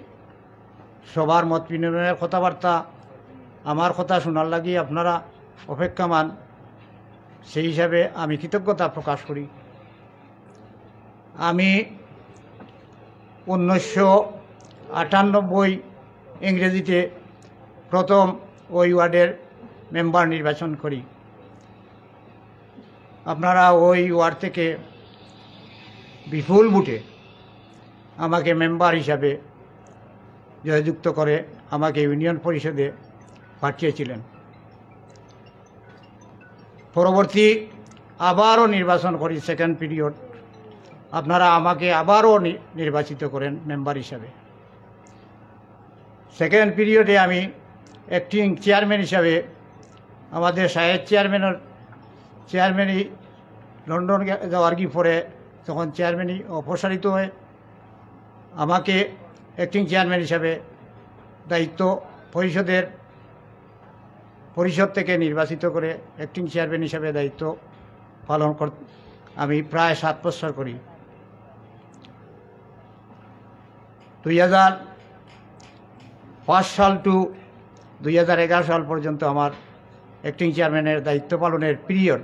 সভার মত বিনিময়ের কথাবার্তা, আমার কথা শোনার লাগি আপনারা অপেক্ষমান, সেই হিসাবে আমি কৃতজ্ঞতা প্রকাশ করি। আমি উনিশশো আটানব্বই ইংরেজিতে প্রথম ওই ওয়ার্ডের মেম্বার নির্বাচন করি। আপনারা ওই ওয়ার্ড থেকে বিপুল ভোটে আমাকে মেম্বার হিসাবে জয়যুক্ত করে আমাকে ইউনিয়ন পরিষদে পাঠিয়েছিলেন। পরবর্তী আবারও নির্বাচন করি, সেকেন্ড পিরিয়ড, আপনারা আমাকে আবারও নি-, নির্বাচিত করেন মেম্বার হিসাবে। সেকেন্ড পিরিয়ডে আমি অ্যাক্টিং চেয়ারম্যান হিসাবে, আমাদের সাহেব চেয়ারম্যানের, চেয়ারম্যানই লন্ডন গে-, যাওয়ার কি পরে যখন চেয়ারম্যানই অপসারিত হয়, আমাকে অ্যাক্টিং চেয়ারম্যান হিসাবে দায়িত্ব পরিষদের, পরিষদ থেকে নির্বাচিত করে অ্যাক্টিং চেয়ারম্যান হিসাবে দায়িত্ব পালন কর-, আমি প্রায় সাত বছর করি। দুই হাজার পাঁচ সাল টু দুই হাজার এগারো সাল পর্যন্ত আমার অ্যাক্টিং চেয়ারম্যানের দায়িত্ব পালনের পিরিয়ড।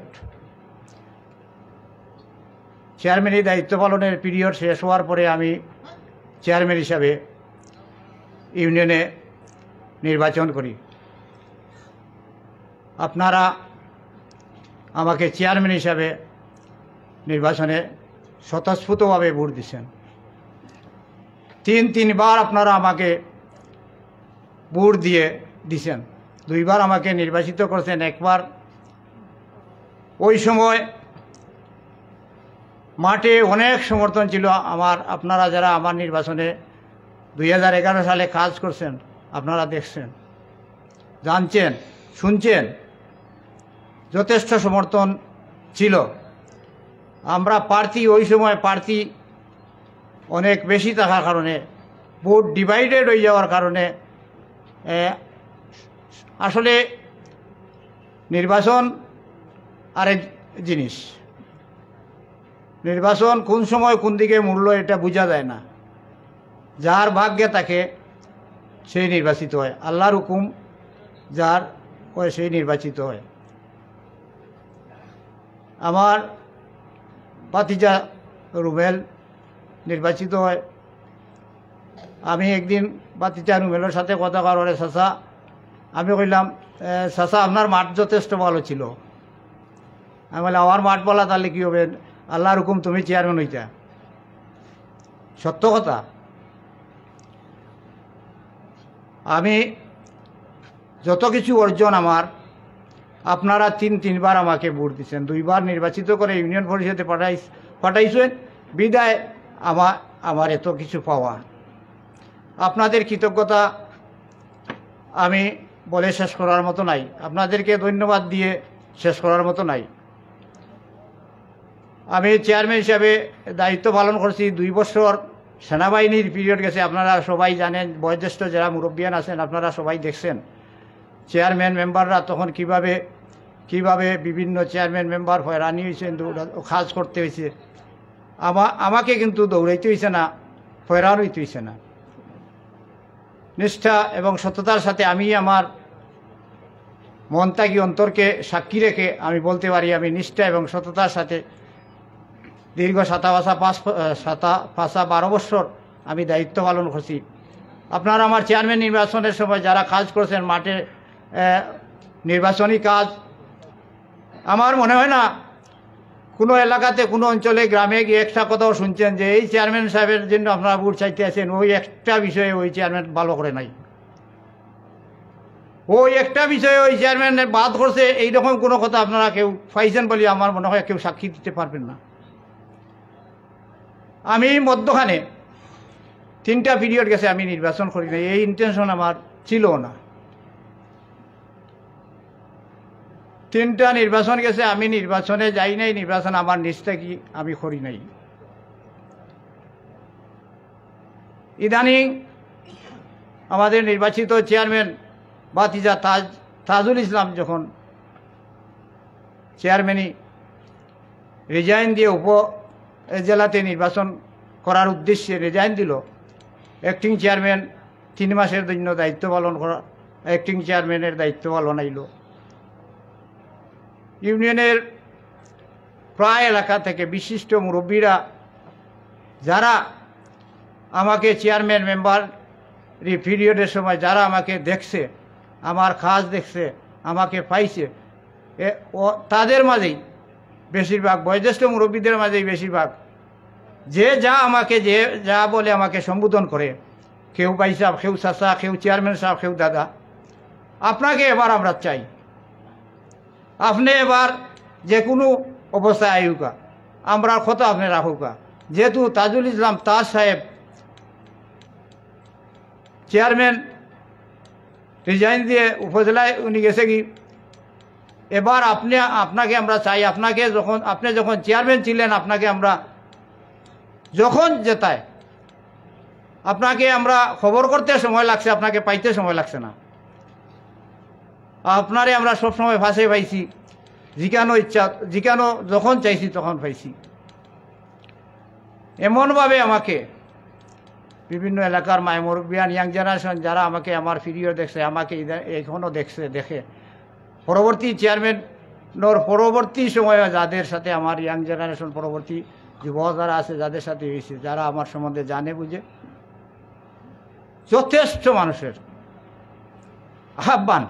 চেয়ারম্যানি দায়িত্ব পালনের পিরিয়ড শেষ হওয়ার পরে আমি চেয়ারম্যান হিসাবে ইউনিয়নে নির্বাচন করি। আপনারা আমাকে চেয়ারম্যান হিসাবে নির্বাচনে স্বতঃস্ফূর্তভাবে ভোট দিছেন। তিন তিনবার আপনারা আমাকে ভোট দিয়ে দিছেন। দুইবার আমাকে নির্বাচিত করছেন, একবার ওই সময় মাঠে অনেক সমর্থন ছিল আমার। আপনারা যারা আমার নির্বাচনে দুই হাজার এগারো সালে কাজ করছেন, আপনারা দেখছেন, জানছেন, শুনছেন, যথেষ্ট সমর্থন ছিল। আমরা প্রার্থী, ওই সময় প্রার্থী অনেক বেশি থাকার কারণে, ভোট ডিভাইডেড হয়ে যাওয়ার কারণে, এ, আসলে নির্বাচন আরেক জিনিস। নির্বাচন কোন সময় কোন দিকে মুড়লো এটা বোঝা যায় না। যার ভাগ্যে থাকে সেই নির্বাচিত হয়, আল্লাহর হুকুম যার হয় সেই নির্বাচিত হয়। আমার ভাতিজা রুবেল নির্বাচিত হয়। আমি একদিন ভাতিজা রুবেলের সাথে কথা কওয়ার পরে, "চাচা," আমি কইলাম, "এ, চাচা, আপনার মাঠ যথেষ্ট ভালো ছিল।" আমি বললাম, "আমার মাঠ ভালা তাহলে কি হবে? আল্লাহর হুকুম তুমি চেয়ারম্যান হইতা।" সত্য কথা। আমি যত কিছু অর্জন আমার, আপনারা তিন তিনবার আমাকে ভোট দিচ্ছেন, দুইবার নির্বাচিত করে ইউনিয়ন পরিষদে পাঠাই-, পাঠাইছেন, বিদায় আমা-, আমার এত কিছু পাওয়া। আপনাদের কৃতজ্ঞতা আমি বলে শেষ করার মতো নাই, আপনাদেরকে ধন্যবাদ দিয়ে শেষ করার মতো নাই। আমি চেয়ারম্যান হিসাবে দায়িত্ব পালন করছি দুই বছর সেনাবাহিনীর পিরিয়ড গেছে, আপনারা সবাই জানেন, বয়োজ্যেষ্ঠ যারা মুরব্বিয়ান আছেন, আপনারা সবাই দেখছেন চেয়ারম্যান মেম্বাররা তখন কিভাবে কিভাবে বিভিন্ন চেয়ারম্যান মেম্বার হয়রানি হয়েছে, দৌড়া-, কাজ করতে হয়েছে। আমা-, আমাকে কিন্তু দৌড়াইতে হয়েছে না, হয়রান হইতে হয়েছে না। নিষ্ঠা এবং সততার সাথে আমি আমার মন থাকি অন্তরকে সাক্ষী রেখে আমি বলতে পারি, আমি নিষ্ঠা এবং সততার সাথে দীর্ঘ সাতা পাঁচা পাঁচ, আহ, সাতা পাঁচা বারো বছর আমি দায়িত্ব পালন করছি। আপনারা আমার চেয়ারম্যান নির্বাচনের সময় যারা কাজ করেছেন মাঠে, আহ, নির্বাচনী কাজ, আমার মনে হয় না কোনো এলাকাতে, কোনো অঞ্চলে, গ্রামে গিয়ে একটা কথাও শুনছেন যে এই চেয়ারম্যান সাহেবের জন্য আপনারা ভোট চাইতে আছেন, ওই একটা বিষয়ে ওই চেয়ারম্যান ভালো করে নাই। ওই একটা বিষয়ে ওই চেয়ারম্যান বাদ করছে, এইরকম কোনো কথা আপনারা কেউ পাইছেন বলে আমার মনে হয় কেউ সাক্ষী দিতে পারবেন না। আমি মধ্যখানে তিনটা পিরিয়ড গেছে আমি নির্বাচন করি নাই, এই ইন্টেনশন আমার ছিল না। তিনটা নির্বাচন গেছে, আমি নির্বাচনে যাই নাই, নির্বাচন আমার নিজ থাকি আমি করি নাই। ইদানিং আমাদের নির্বাচিত চেয়ারম্যান ভাতিজা তাজ, তাজুল ইসলাম যখন চেয়ারম্যানি রিজাইন দিয়ে উপ জেলাতে নির্বাচন করার উদ্দেশ্যে রিজাইন দিল, অ্যাক্টিং চেয়ারম্যান তিন মাসের জন্য দায়িত্ব পালন করা, অ্যাক্টিং চেয়ারম্যানের দায়িত্ব পালন আইল। ইউনিয়নের প্রায় এলাকা থেকে বিশিষ্ট মুরব্বীরা, যারা আমাকে চেয়ারম্যান মেম্বার পিরিয়ডের সময় যারা আমাকে দেখছে, আমার কাজ দেখছে, আমাকে পাইছে, এ, ও, তাদের মাঝেই বেশিরভাগ, বয়োজ্যেষ্ঠ মুরব্বীদের মাঝেই বেশিরভাগ, যে যা আমাকে যে যা বলে আমাকে সম্বোধন করে, কেউ ভাই সাহেব, কেউ চাচা, কেউ চেয়ারম্যান সাহেব, কেউ দাদা। আপনাকে এবার আমরা চাই, আপনি এবার যে কোনো অবস্থায় আইউকা, আমরার কথা আপনি রাখুকা। যেহেতু তাজুল ইসলাম তাজ সাহেব চেয়ারম্যান রিজাইন দিয়ে উপজেলায় উনি গেছে কি, এবার আপনি, আপনাকে আমরা চাই, আপনাকে যখন, আপনি যখন চেয়ারম্যান ছিলেন, আপনাকে আমরা যখন জেতায়, আপনাকে আমরা খবর করতে সময় লাগছে, আপনাকে পাইতে সময় লাগছে না। আপনারে আমরা সব সময় পাশে পাইছি, যেখানো ইচ্ছা, যেখানো যখন চাইছি তখন পাইছি। এমনভাবে আমাকে বিভিন্ন এলাকার মায় মুরব্বিয়ান, ইয়াং জেনারেশন যারা আমাকে আমার পিরিয়ড দেখছে, আমাকে ইদা-, এখনো দেখছে, দেখে, পরবর্তী চেয়ারম্যানর পরবর্তী সময়ে যাদের সাথে আমার ইয়াং জেনারেশন, পরবর্তী যুবক যারা আছে, যাদের সাথে হয়েছে, যারা আমার সম্বন্ধে জানে বুঝে, যথেষ্ট মানুষের আহ্বান।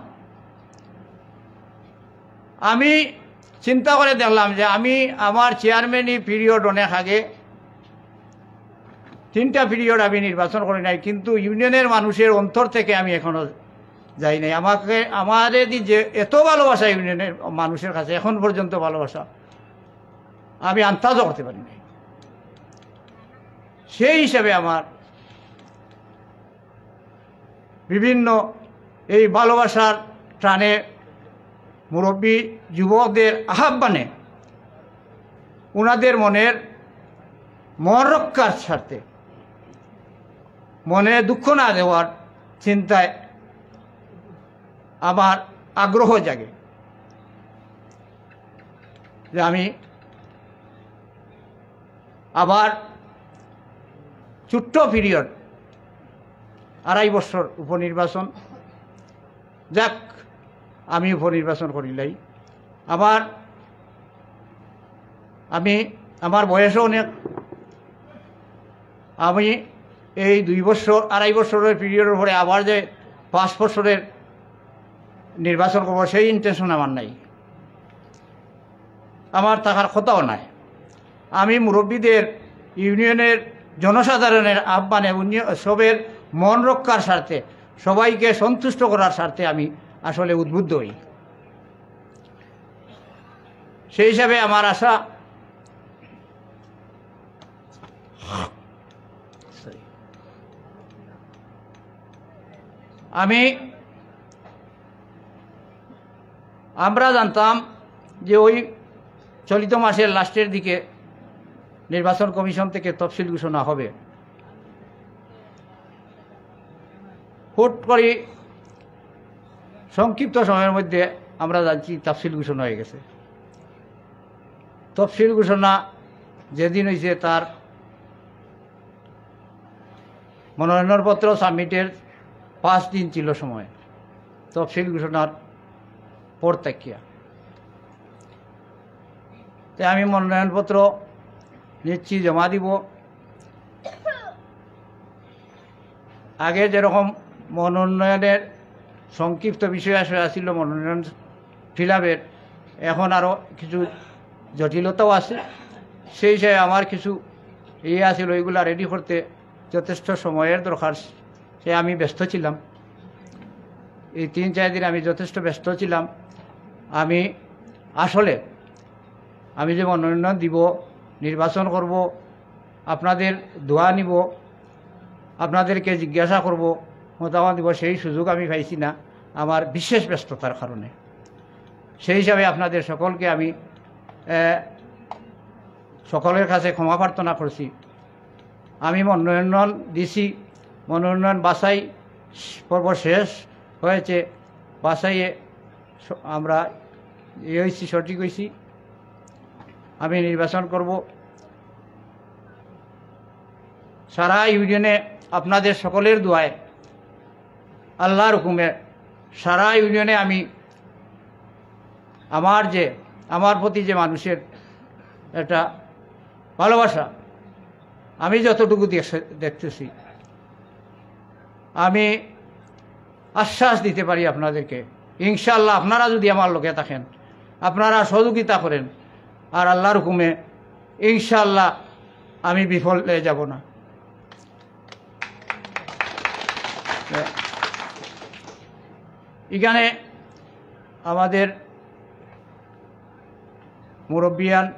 আমি চিন্তা করে দেখলাম যে আমি আমার চেয়ারম্যানি পিরিয়ড অনেক আগে, তিনটা পিরিয়ড আমি নির্বাচন করি নাই, কিন্তু ইউনিয়নের মানুষের অন্তর থেকে আমি এখনো যাই নাই। আমাকে, আমারে দি যে এত ভালোবাসা ইউনিয়নের মানুষের কাছে, এখন পর্যন্ত ভালোবাসা আমি আন্দাজও করতে পারি নাই। সেই হিসাবে আমার বিভিন্ন এই ভালোবাসার টানে, মুরব্বী যুবকদের আহ্বানে, ওনাদের মনের, মন রক্ষার স্বার্থে, মনে দুঃখ না দেওয়ার চিন্তায় আমার আগ্রহ জাগে যে আমি আবার ছোট্ট পিরিয়ড, আড়াই বছর উপনির্বাচন, যাক, আমি উপনির্বাচন করিলাই। আমার, আমি, আমার বয়সও অনেক, আমি এই দুই বছর, আড়াই বছরের পিরিয়ডের পরে আবার যে পাঁচ বছরের নির্বাচন করবো, সেই ইন্টেনশন আমার নাই, আমার থাকার কথাও নাই। আমি মুরব্বীদের, ইউনিয়নের জনসাধারণের আহ্বানে উনি-, সবের মন রক্ষার স্বার্থে, সবাইকে সন্তুষ্ট করার স্বার্থে আমি আসলে উদ্বুদ্ধ হই। সেই হিসাবে আমার আশা, আমি, আমরা জানতাম যে ওই চলিত মাসের লাস্টের দিকে নির্বাচন কমিশন থেকে তফসিল ঘোষণা হবে। হুট করি সংক্ষিপ্ত সময়ের মধ্যে আমরা জানছি তফসিল ঘোষণা হয়ে গেছে। তফসিল ঘোষণা যেদিন হয়েছে, তার মনোনয়নপত্র সাবমিটের পাঁচ দিন ছিল সময়, তফসিল ঘোষণার পর থাকিয়া। তাই আমি মনোনয়নপত্র নিচ্ছি, জমা দিব। আগে যেরকম মনোনয়নের সংক্ষিপ্ত বিষয় আশয় আছিল মনোনয়ন ফিল আপের, এখন আরও কিছু জটিলতাও আছে। সেই হিসাবে আমার কিছু ইয়ে আছিল, ওইগুলা রেডি করতে যথেষ্ট সময়ের দরকার, সে আমি ব্যস্ত ছিলাম। এই তিন চার দিন আমি যথেষ্ট ব্যস্ত ছিলাম। আমি আসলে, আমি যে মনোনয়ন দিব, নির্বাচন করব, আপনাদের দোয়া নিব, আপনাদেরকে জিজ্ঞাসা করব, মতামত দিব, সেই সুযোগ আমি পাইছি না আমার বিশেষ ব্যস্ততার কারণে। সেই হিসাবে আপনাদের সকলকে আমি, এ, সকলের কাছে ক্ষমা প্রার্থনা করছি। আমি মনোনয়ন দিছি, মনোনয়ন বাছাই পর্ব শেষ হয়েছে। বাছাইয়ে স-, আমরা ইয়ে হয়েছি, সঠিক হয়েছি। আমি নির্বাচন করব। সারা ইউনিয়নে আপনাদের সকলের দোয়ায়, আল্লাহর হুকুমে সারা ইউনিয়নে আমি আমার যে, আমার প্রতি যে মানুষের একটা ভালোবাসা, আমি যতটুকু দেখছে-, দেখতেছি, আমি আশ্বাস দিতে পারি আপনাদেরকে, ইনশাআল্লাহ আপনারা যদি আমার লগে থাকেন, আপনারা সহযোগিতা করেন, আর আল্লাহর হুকুমে ইনশাআল্লাহ আমি বিফলে যাব না। এখানে আমাদের মুরব্বিয়ান,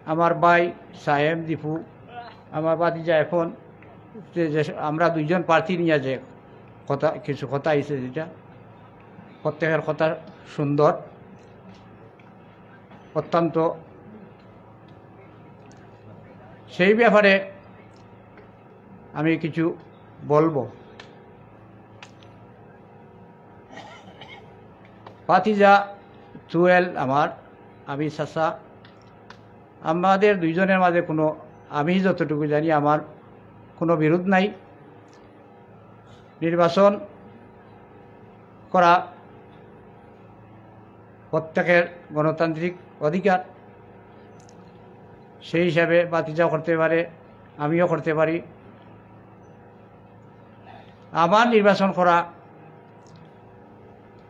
আমার ভাই সাহেব দীপু, আমার ভাতিজা এখন যে, যে আমরা দুইজন প্রার্থী নিয়ে যে কথা, কিছু কথা আইছে, যেটা প্রত্যেকের কথা সুন্দর, অত্যন্ত, সেই ব্যাপারে আমি কিছু বলবো। ভাতিজা তুয়েল আমার, আমি চাচা, আমাদের দুইজনের মাঝে কোনো, আমি যতটুকু জানি, আমার কোনো বিরোধ নাই। নির্বাচন করা প্রত্যেকের গণতান্ত্রিক অধিকার, সেই হিসাবে ভাতিজাও করতে পারে, আমিও করতে পারি। আমার নির্বাচন করা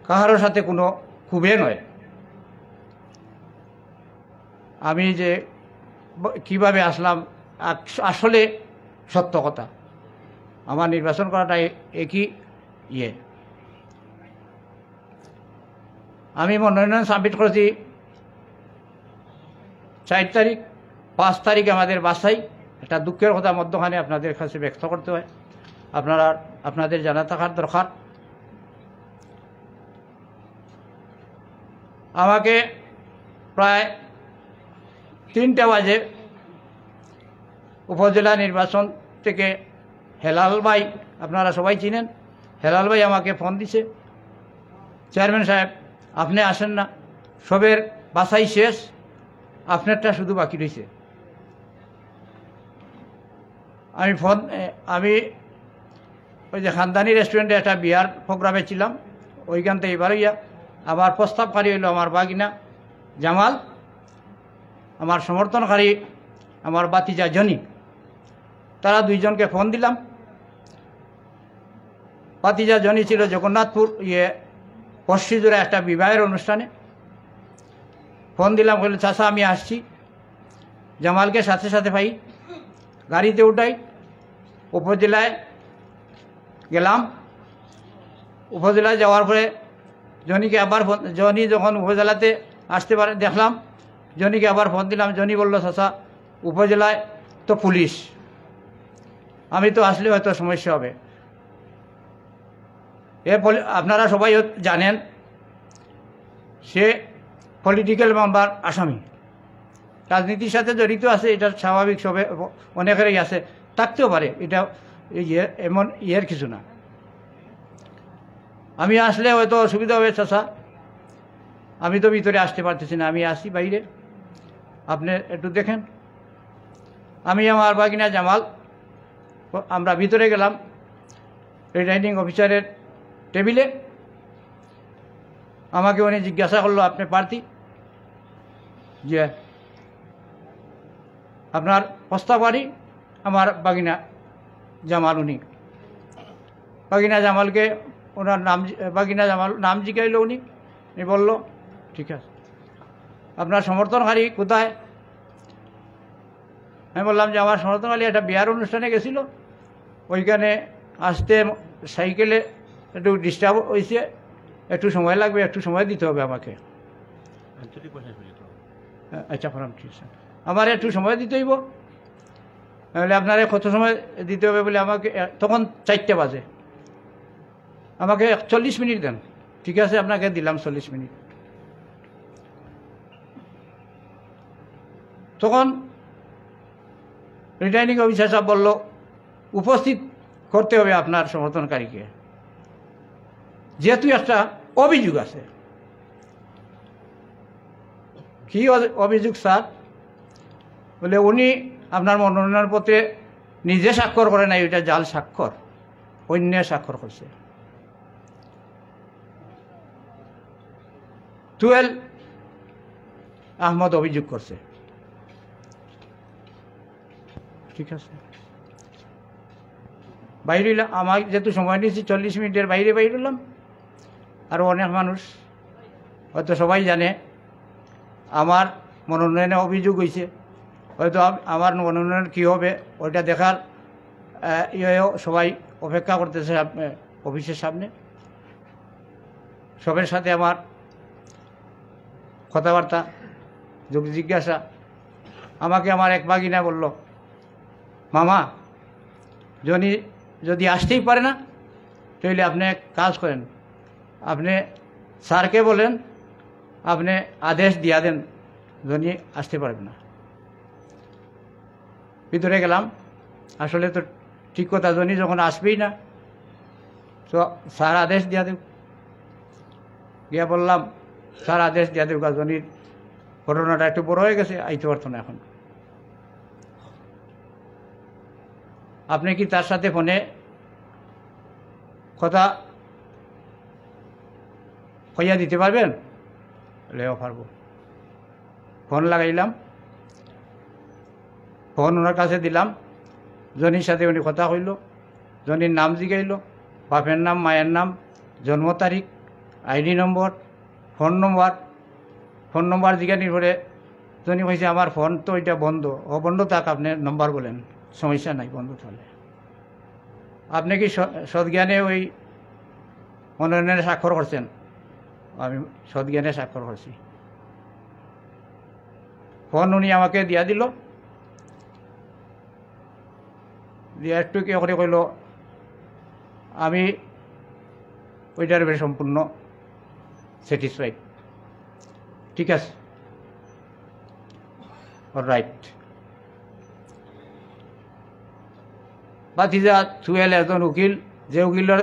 কাহারও সাথে কোনো ক্ষোভে নয়। আমি যে ব-, কিভাবে আসলাম, আক-, আসলে সত্য কথা, আমার নির্বাচন করাটা এ-, একই ইয়ে। আমি মনোনয়ন সাবমিট করেছি চার তারিখ, পাঁচ তারিখ আমাদের বাছাই। একটা দুঃখের কথা মধ্যখানে আপনাদের কাছে ব্যক্ত করতে হয়, আপনারা, আপনাদের জানা থাকার দরকার। আমাকে প্রায় তিনটা বাজে উপজেলা নির্বাচন থেকে হেলাল ভাই, আপনারা সবাই চিনেন, হেলাল ভাই আমাকে ফোন দিছে, "চেয়ারম্যান সাহেব, আপনি আসেন না, সবের বাছাই শেষ, আপনারটা শুধু বাকি রয়েছে।" আমি ফোন, এ, আমি ওই যে খানদানি রেস্টুরেন্টে একটা বিয়ার প্রোগ্রামে ছিলাম, ওইখান থেকে এবার ইয়া আমার প্রস্তাবকারী হইল আমার বাগিনা জামাল, আমার সমর্থনকারী আমার ভাতিজা জনি। তারা দুইজনকে ফোন দিলাম। ভাতিজা জনি ছিল জগন্নাথপুর, ইয়ে, পশ্চিমজোড়া একটা বিবাহের অনুষ্ঠানে। ফোন দিলাম, কইল, "চাচা, আমি আসছি।" জামালকে সাথে সাথে পাই, গাড়িতে উঠাই, উপজেলায় গেলাম। উপজেলায় যাওয়ার পরে জনিকে আবার ফোন, জনি যখন উপজেলাতে আসতে পারে দেখলাম, জনিকে আবার ফোন দিলাম। জনি বলল, "চাচা, উপজেলায় তো পুলিশ, আমি তো আসলে হয়তো সমস্যা হবে।" এ পলি-, আপনারা সবাই জানেন, সে পলিটিক্যাল মামলার আসামি, রাজনীতির সাথে জড়িত আছে, এটা স্বাভাবিক, সবে, অনেকেরই আছে, থাকতেও পারে, এটা এই যে এমন ইয়ের কিছু না। আমি আসলে হয়তো অসুবিধা হবে, চাচা। আমি তো ভিতরে আসতে পারতেছি না, আমি আসি বাইরে, আপনি একটু দেখেন। আমি আমার বাগিনা জামাল, আমরা ভিতরে গেলাম রিটার্নিং অফিসারের টেবিলে। আমাকে উনি জিজ্ঞাসা করলো, "আপনি প্রার্থী?" "জি।" "আপনার প্রস্তাবকারী আমার বাগিনা জামাল।" উনি বাগিনা জামালকে ওনার নাম জি-, বাগিনা জামাল নাম জিজ্ঞাইল উনি। উনি বলল, "ঠিক আছে, আপনার সমর্থনকারী কোথায়?" আমি বললাম যে, "আমার সমর্থনকারী একটা বিয়ার অনুষ্ঠানে গেছিল, ওইখানে আসতে সাইকেলে একটু ডিস্টার্ব হয়েছে, একটু সময় লাগবে, একটু সময় দিতে হবে আমাকে।" আঞ্চলিক ভাষায় বলি তো। আচ্ছা, ফোরাম, ঠিক আছে। "আমার একটু সময় দিতে হইব।" তাহলে আপনারে কত সময় দিতে হবে বলে আমাকে, এ, তখন চারটে বাজে, আমাকে এক চল্লিশ মিনিট দেন। "ঠিক আছে, আপনাকে দিলাম চল্লিশ মিনিট।" তখন রিটার্নিং অফিসার সাহেব বলল, "উপস্থিত করতে হবে আপনার সমর্থনকারীকে, যেহেতু একটা অভিযোগ আছে।" "কি অ-, অভিযোগ স্যার?" বলে, "উনি আপনার মনোনয়নপত্রে নিজে স্বাক্ষর করে নাই, ওইটা জাল স্বাক্ষর, অন্য স্বাক্ষর করছে।" তুয়েল আহমদ অভিযোগ করছে। ঠিক আছে, বাইরে হইলাম, আমার যেহেতু সময় নিয়েছি চল্লিশ মিনিটের বাইরে বাইরে হলাম। আরও অনেক মানুষ, হয়তো সবাই জানে, আমার মনোনয়নে অভিযোগ হয়েছে, হয়তো আম-, আমার মনোনয়ন কী হবে ওইটা দেখার, আহ, ইয়েও সবাই অপেক্ষা করতেছে সামনে, অফিসের সামনে। সবের সাথে আমার কথাবার্তা, যোগ জিজ্ঞাসা। আমাকে আমার এক বাগিনা বলল, "মামা, জনি যদি আসতেই পারে না, তাহলে আপনি এক কাজ করেন, আপনি স্যারকে বলেন, আপনি আদেশ দিয়া দেন, জনি আসতে পারবে না।" ভিতরে গেলাম, আসলে তো ঠিক কথা, জনি যখন আসবেই না, তো স্যার আদেশ দিয়া দেব। গিয়া বললাম, "স্যার আদেশ দিয়া দেব, জনির ঘটনাটা একটু বড় হয়ে গেছে, আইতে পারতো না এখন।" "আপনি কি তার সাথে ফোনে কথা কইয়া দিতে পারবেন?" বলে, "ও, পারবো।" ফোন লাগাইলাম, ফোন ওনার কাছে দিলাম। জনির সাথে উনি কথা কইল, জনির নাম জিগাইল, বাপের নাম, মায়ের নাম, জন্ম তারিখ, আইডি নম্বর, ফোন নম্বর। ফোন নম্বর জিগানির পরে জনি কইছে, "আমার ফোন তো এটা বন্ধ।" "ও, বন্ধ থাক, আপনি নম্বর বলেন, সমস্যা নাই, বন্ধ তাহলে।" "আপনি কি স-, সৎ জ্ঞানে ওই মনোনয়নে স্বাক্ষর করছেন?" "আমি সৎ জ্ঞানে স্বাক্ষর করছি।" ফোন উনি আমাকে দিয়া দিল, দিয়া একটু কি করে কইল, "আমি ওইটার উপরে সম্পূর্ণ স্যাটিসফাইড।" ঠিক আছে, অলরাইট। ভাতিজা তুয়েল একজন উকিল, যে উকিলের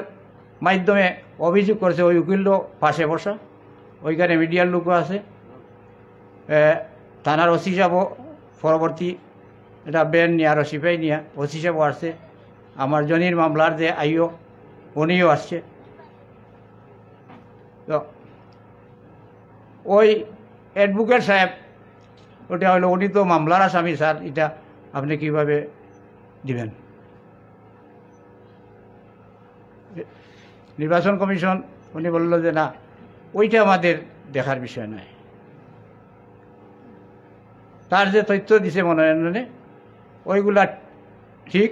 মাধ্যমে অভিযোগ করছে, ওই উকিল তো পাশে বসা, ওইখানে মিডিয়ার লোকও আছে। এ, থানার ওসি সাহেবও পরবর্তী এটা বেন নিয়া, রশিফাই নিয়া, ওসি সাহেবও আসছে। আমার জনির মামলার যে আইও, উনিও আসছে। তো ওই অ্যাডভোকেট সাহেব, ওটা হলো, উনি তো মামলার আসামি, স্যার, এটা আপনি কিভাবে দিবেন? নির্বাচন কমিশন উনি বলল যে, "না, ওইটা আমাদের দেখার বিষয় নয়।" তার যে তথ্য দিছে মনোনয়নে, ওইগুলা ঠিক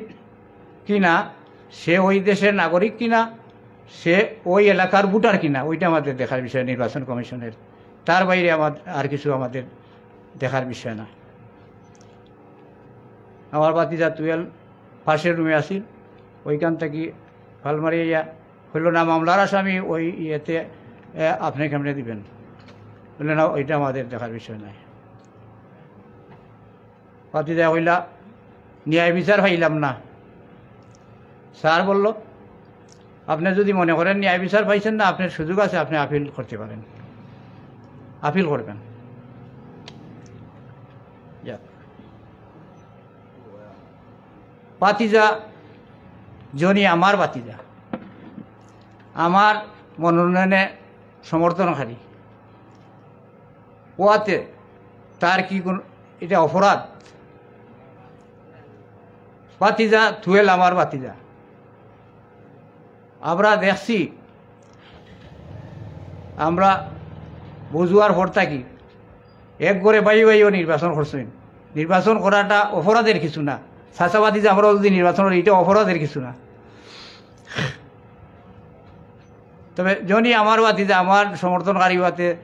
কি না, সে ওই দেশের নাগরিক কি না, সে ওই এলাকার ভোটার কি না, ওইটা আমাদের দেখার বিষয় নির্বাচন কমিশনের। তার বাইরে আমার আর কিছু আমাদের দেখার বিষয় না। আমার ভাতিজা তুয়েল পাশের রুমে আছিল, ওইখান থাকি ফাল মারিয়া ইয়া হইল, "না, মামলার আসামি ওই ইয়েতে, এ, আপনি কেমনে দিবেন?" বললে, "না, ওইটা আমাদের দেখার বিষয় নয়।" ভাতিজা কইলা, "ন্যায় বিচার পাইলাম না।" স্যার বলল, আপনি যদি মনে করেন ন্যায় বিচার পাইছেন না, আপনার সুযোগ আছে, আপনি আপিল করতে পারেন, আপিল করবেন। যাক। ভাতিজা জনি আমার ভাতিজা, আমার মনোনয়নে সমর্থনকারী, ওয়াতে তার কি কোন, এটা অপরাধ? ভাতিজা তুয়েল আমার ভাতিজা। আমরা দেখছি, আমরা বুঝুয়ার পর থাকি এক ঘরে বাই বাইও নির্বাচন করছইন। নির্বাচন করাটা অপরাধের কিছু না। চাচা ভাতিজা আমরা যদি নির্বাচন করি, এটা অপরাধের কিছু না। তবে জনি আমার ভাতিজা, আমার সমর্থনকারী ওয়াতে,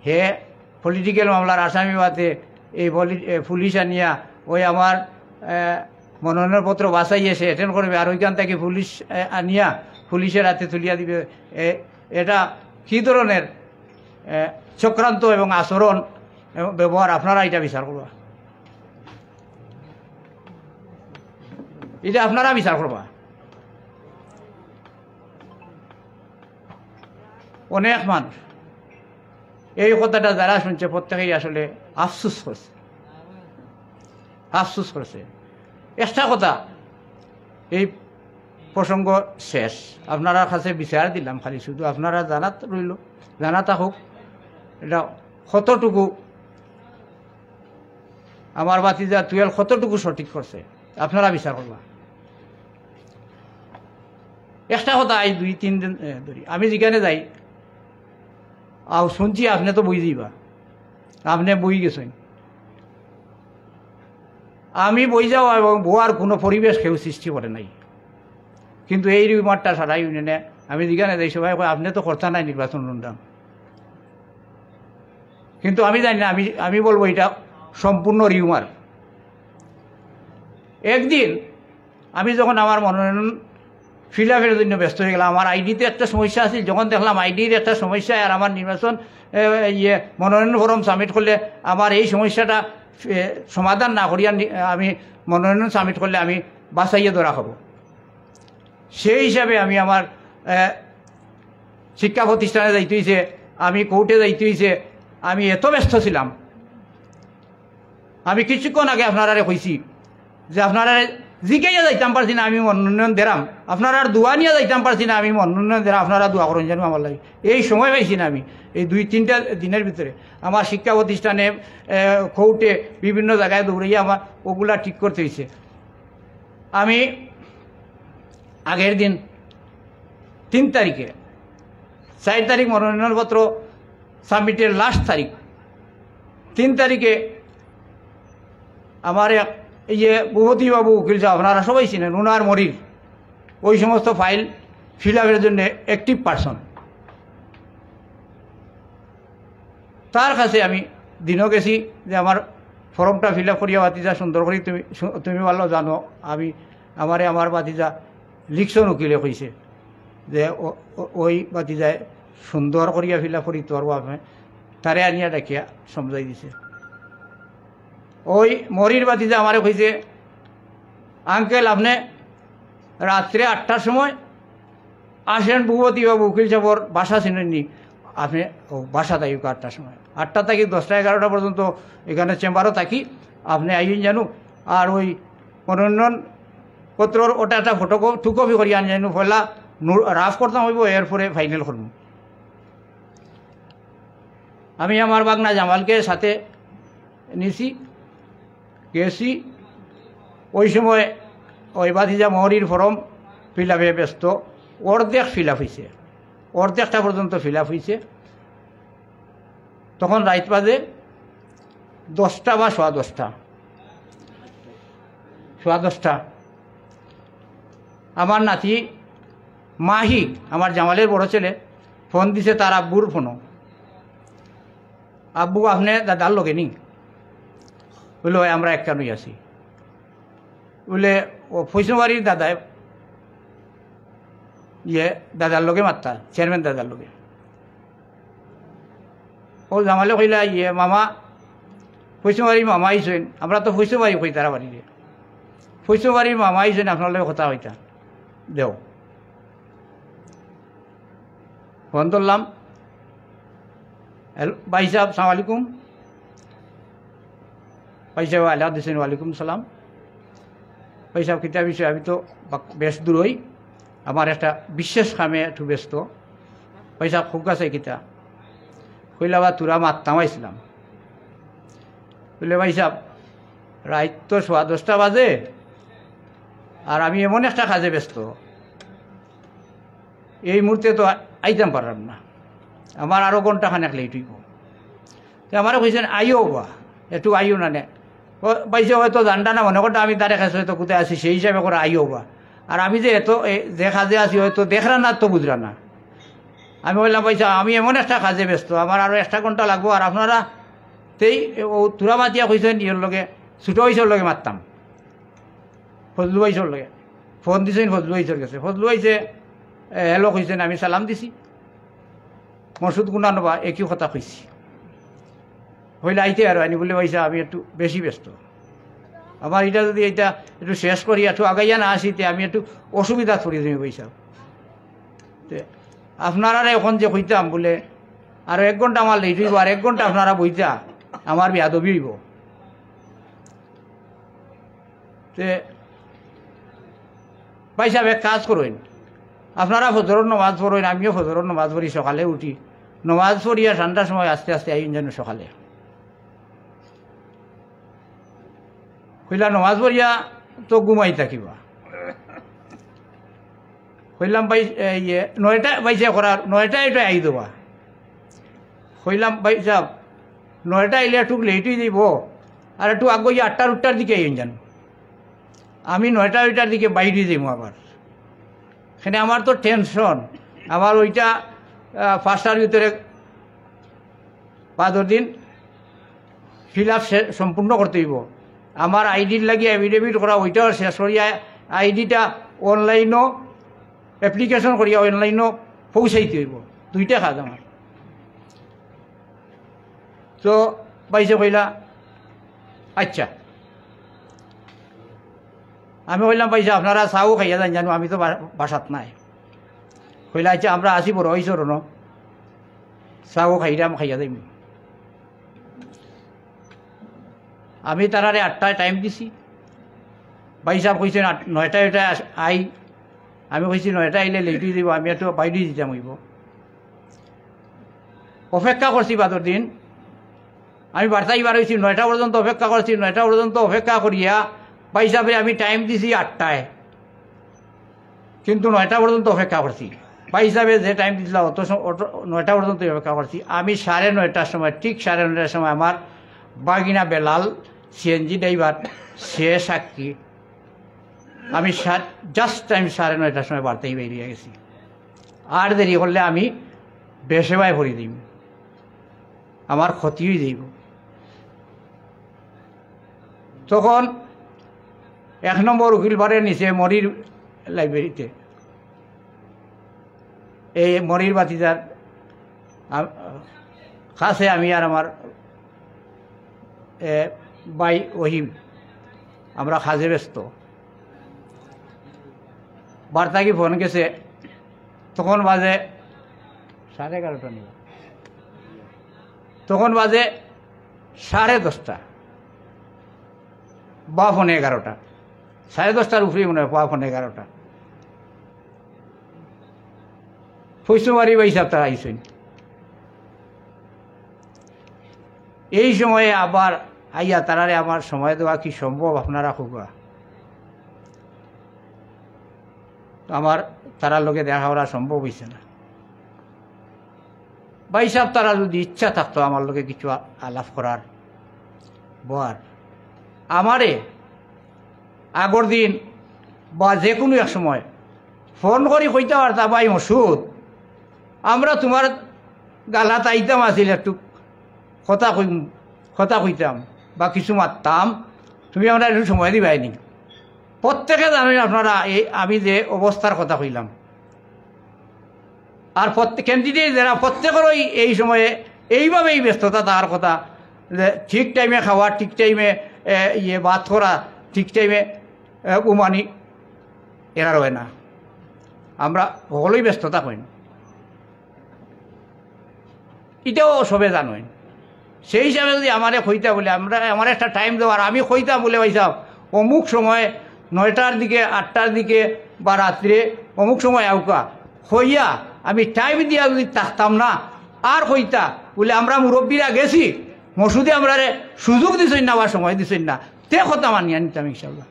হে পলিটিক্যাল মামলার আসামি ওয়াতে, এই পলি-, এ, পুলিশ আনিয়া ওই আমার, এ, মনোনয়নপত্র বাছাই এসে অ্যাটেন্ড করবে, আর ওইখান থেকে পুলিশ, এ, আনিয়া পুলিশের হাতে তুলিয়া দিবে। এ, এটা কি ধরনের, এ, চক্রান্ত এবং আচরণ এবং ব্যবহার, আপনারা এটা বিচার করবা, এটা আপনারা বিচার করবা। অনেক মানুষ এই কথাটা যারা শুনছে, প্রত্যেকেই আসলে আফসোস করছে, আফসোস করছে। একটা কথা, এই প্রসঙ্গ শেষ, আপনারার কাছে বিচার দিলাম, খালি শুধু আপনারা জানাত রইল, জানা থাকুক, এটা কতটুকু আমার ভাতিজা তুয়েল কতটুকু সঠিক করছে, আপনারা বিচার করবা। একটা কথা, এই দুই তিন দিন, এ, ধরি আমি যেখানে যাই, আও শুনছি আপনি তো বই যাইবা, আপনি বই গেছেন, আমি বই যাওয়া এবং বওয়ার কোনো পরিবেশ কেউ সৃষ্টি করে নাই। কিন্তু এই রিউমারটা সারা ইউনিয়নে আমি যেখানে যাই, সবাই কয়, "আপনি তো করতা নাই নির্বাচন লড়তাম।" কিন্তু আমি জানি না, আমি, আমি বলবো এটা সম্পূর্ণ রিউমার। একদিন আমি যখন আমার মনোনয়ন ফিল আপের জন্য ব্যস্ত হয়ে গেলাম, আমার আইডিতে একটা সমস্যা আছে, যখন দেখলাম আইডির একটা সমস্যা আর আমার নির্বাচন, এ, ইয়ে, মনোনয়ন ফর্ম সাবমিট করলে আমার এই সমস্যাটা, এ, সমাধান না করিয়া নি-, আমি মনোনয়ন সাবমিট করলে আমি বাছাইয়ে ধরা খাবো। সেই হিসাবে আমি আমার, এ, শিক্ষা প্রতিষ্ঠানে যাইতে হইছে, আমি কোর্টে যাইতে হইছে, আমি এত ব্যস্ত ছিলাম। আমি কিছুক্ষণ আগে আপনারারে কইছি যে আপনারারে জিকাইয়া যাইতাম পারছি না, আমি মনোনয়ন দেরাম, আপনারার দোয়া নিয়া যাইতাম পারছি না, আমি মনোনয়ন দেরাম, আপনারা দোয়া করইন যেন আমার লাগি। এই সময় পাইছি না আমি, এই দুই তিনটা দিনের ভিতরে আমার শিক্ষা প্রতিষ্ঠানে, এ, কোর্টে, বিভিন্ন জায়গায় দৌড়াইয়া আমার ওগুলা ঠিক করতে হইছে। আমি আগের দিন তিন তারিখে, চার তারিখ মনোনয়নপত্র সাবমিটের লাস্ট তারিখ, তিন তারিখে আমার এক, এই যে ভূপতি বাবু উকিল সাহেব, আপনারা সবাই চিনেন, ওনার মরির ওই সমস্ত ফাইল ফিল আপের জন্য অ্যাক্টিভ পারসন। তার কাছে আমি দিনও গেছি যে আমার ফর্মটা ফিল আপ করিয়া ভাতিজা সুন্দর করি তুমি সু-, তুমি ভালো জানো, আমি, আমারে আমার ভাতিজা লিখছন উকিলে কইছে যে ও-, ও-, ওই ভাতিজায় সুন্দর করিয়া ফিল আপ করি তোর বাপে তারে আনিয়া ডাকিয়া সমঝাই দিছে। ওই মরির ভাতিজা আমারে কইছে, "আঙ্কেল, আপনি রাত্রে আটটার সময় আসেন, ভূপতি বাবু উকিল সাহেবর বাসা চিনেননি, আপনি ও বাসা তাইউক্কা আটটার সময়।" আটটা থাকি দশটা এগারোটা পর্যন্ত এখানে চেম্বারও থাকি, আপনি আইন জানু। আর ওই মনোনয়ন পত্রর ওটা একটা ফটো টু কপি করি আনি জানু, পয়লা রাফ করতাম হইব, এরপরে ফাইনাল করবো। আমি আমার বাগনা জামালকে সাথে নিছি, গেছি। ওই সময় ওই ভাতিজা মহরির ফর্ম ফিল আপে ব্যস্ত, অর্ধেক ফিল আপ হইছে, অর্ধেকটা পর্যন্ত ফিল আপ হইছে। তখন রাইত বাজে দশটা বা সোয়া দশটা, সোয়া দশটা। আমার নাতি মাহি, আমার জামালের বড় ছেলে, ফোন দিছে তার আব্বুর ফোনো, "আব্বু, আপনি দাদার লগে নি?" বললো, "ওই আমরা একখানই আছি।" বলে, "ও ফৈসুমারির দাদায়, ইয়ে, দাদার লগে মাত্তা, চেয়ারম্যান দাদার লগে।" ও জামালে কইলা, "ইয়ে মামা, ফৈসুমারির মামা আইসইন, আমরা তো ফৈসুমারি কই তারা বাড়িরে, ফৈসুমারির মামা আইসইন, আপনার লগে কথা কইতা, দেও।" ফোন ধরলাম। হ্যালো, ভাই সাহেব, সালাম আলাইকুম। ভাই সাহেব আলাপ দিছেন, "ওয়ালাইকুম সালাম।" ভাই সাহেব, কিতা বিষয়? আমি তো বাক-, বেশ দূরই, আমার একটা বিশেষ কামে একটু ব্যস্ত। ভাই সাহেব, খুব কাছে কিতা? কইলা, "বা তোরা মাততাম আইছিলাম।" বলে, "ভাই সাহেব, রাইত তো সোয়া দশটা বাজে, আর আমি এমন একটা কাজে ব্যস্ত, এই মুহূর্তে তো আইতাম পারলাম না, আমার আরো ঘন্টা খানেক লেট হইব।" তে আমারে কইছেন, "আইও বা, একটু আইও না নে।" ও, ভাই সাহেব হয়তো জানতা না, মনে করতা আমি তারে কাছে হয়তো কোথায় আছি, সেই হিসাবে করে আইও বা। আর আমি যে এত, এ, যে কাজে আছি হয়তো দেখরা না, তো বুঝরা না। আমি কইলাম, "ভাই সাহেব, আমি এমন একটা কাজে ব্যস্ত, আমার আরো একটা ঘন্টা লাগবো, আর আপনারা তেই ও তুরা মাতিয়া কইছেন ইয়ের লগে, ছোট ভাইসর লগে মাততাম, ফজলু ভাইসর লগে।" ফোন দিছেন ফজলু ভাইসর কাছে, ফজলু ভাইসে, এ, হ্যালো কইছেন, আমি সালাম দিছি। মসুদ গুনা নবা একই কথা কইছি। কইলা, "আইতে আরো আনি।" বলে, "ভাই সাহেব, আমি একটু বেশি ব্যস্ত, আমার এটা যদি এটা একটু শেষ করি, একটু আগাইয়া না আসিতে আমি একটু অসুবিধা করি তুমি, ভাই সাহেব।" তে আপনারারে এখন যে কইতাম বলে, "আরো এক ঘন্টা আমার লেট হইব, আর এক ঘন্টা আপনারা বইতা, আমার বেয়াদবি হইব।" তে ভাই সাহেব, এক কাজ করইন, আপনারা ফজরর নমাজ পড়ইন, আমিও ফজরর নমাজ পড়ি, সকালে উঠি, নমাজ পড়িয়া ঠান্ডার সময় আস্তে আস্তে আইন যেন সকালে। কইলা, "নমাজ পড়িয়া তো ঘুমাই থাকিবা।" কইলাম, "ভাই, এ, ইয়ে, নয়টা বাজে করার, নয়টায় এটা আই দেবা।" কইলাম, "ভাই সাহেব, নয়টা আইলে একটু লেট হয়ে দিব, আর একটু আগে ওই আটটার উঠটার দিকে আইন যান, আমি নয়টা ওইটার দিকে বাইরে যাইমু আবার।" এখানে আমার তো টেনশন, আমার ওইটা, আহ, পাঁচটার ভিতরে বাদর দিন ফিল আপ সম্পূর্ণ করতে হইব। আমার আইডির লাগি এফিডেভিট করা, ওইটাও শেষ করিয়া আইডিটা অনলাইনও অ্যাপ্লিকেশন করিয়া অনলাইনও পৌঁছাইতে হইব। দুইটা কাজ আমার। তো ভাইসে কইলা, "আচ্ছা।" আমি কইলাম, "ভাইসে, আপনারা চাও খাইয়া যান জানো, আমি তো বা-, বাসাত নাই।" কইলা, "আচ্ছা, আমরা আছি বড় হইছ রনো, চাও খাইলাম, খাইয়া যাইমু।" আমি তারারে আটটায় টাইম দিছি। ভাই সাহেব কইছেন, "আট-, নয়টায় এটা আস-, আই।" আমি কইছি, "নয়টা আইলে লেট হয়ে যাব, আমি একটু বাইরে দিতাম হইব।" অপেক্ষা করছি বাদর দিন, আমি বার্তাই বার হইছি, নয়টা পর্যন্ত অপেক্ষা করছি, নয়টা পর্যন্ত অপেক্ষা করিয়া ভাই সাহেবরে আমি টাইম দিছি আটটায়। কিন্তু নয়টা পর্যন্ত অপেক্ষা করছি। ভাই সাহেবে যে টাইম দিছিলা, অত সম-, অত, নয়টা পর্যন্ত অপেক্ষা করছি। আমি সাড়ে নয়টার সময়, ঠিক সাড়ে নয়টার সময় আমার বাগিনা বেলাল, সিএনজি ড্রাইভার, সে সাক্ষী, আমি সা-, জাস্ট টাইম সাড়ে নয়টার সময় বাড়িতে বেরিয়ে গেছি। আর দেরি করলে আমি বেসেবায় পড়ি দিম, আমার ক্ষতি হয়ে যাইব। তখন এক নম্বর উকিল বারে নিচে মরির লাইব্রেরিতে, এই মরির বাতিজার আ-, কাছে আমি আর আমার, এ, ভাই ওহিম, আমরা কাজে ব্যস্ত। বার্তা কি ফোন গেছে, তখন বাজে সাড়ে এগারোটা নিব, তখন বাজে সাড়ে দশটা বা পৌনে এগারোটা, সাড়ে দশটার উপরেই মনে হয়, বা পৌনে এগারোটা। পৌষমারি ভাই সাহেব তারা আইছেন। এই সময়ে আবার আইয়া তারারে আমার সময় দেওয়া কি সম্ভব, আপনারা কউক্কা? তো আমার তারার লগে দেখা করা সম্ভব হইছে না। ভাই সাহেব, তারা যদি ইচ্ছা থাকতো আমার লগে কিছু আ-, আলাপ করার, বওয়ার, আমারে আগর দিন বা যে কোনো এক সময় ফোন করি কইতা পারতা, "ভাই মসুদ, আমরা তোমার গালাত আইতাম আছিল, একটু কথা কইম, কথা কইতাম বা কিছু মাততাম, তুমি আমরা একটু সময় দিবায় নি?" প্রত্যেকে জানেন আপনারা এই আমি যে অবস্থার কথা কইলাম, আর প্রত্যেক ক্যান্ডিডেট যারা, প্রত্যেকেরই এই সময়ে এইভাবেই ব্যস্ততা থাকার কথা, যে ঠিক টাইমে খাওয়া, ঠিক টাইমে, এ, ইয়ে, ভাত করা, ঠিক টাইমে, এ, ঘুমানি, এরা রয় না। আমরা সকলেই ব্যস্ত থাকইন। ইটাও সবে জানইন। সেই হিসাবে যদি আমারে কইতা বুলে, আমরা, আমারে একটা টাইম দেওয়ার, আমি কইতাম বুলে, "ভাই সাহেব, অমুক সময় নয়টার দিকে, আটটার দিকে বা রাত্রে অমুক সময় আউকা," কইয়া আমি টাইম দিয়া যদি থাকতাম না, আর কইতা বুলে, "আমরা মুরব্বীরা গেছি, মসুদে আমরারে সুযোগ দিছইন না বা সময় দিছইন না," তে কথা মানিয়া নিতাম ইনশাল্লাহ।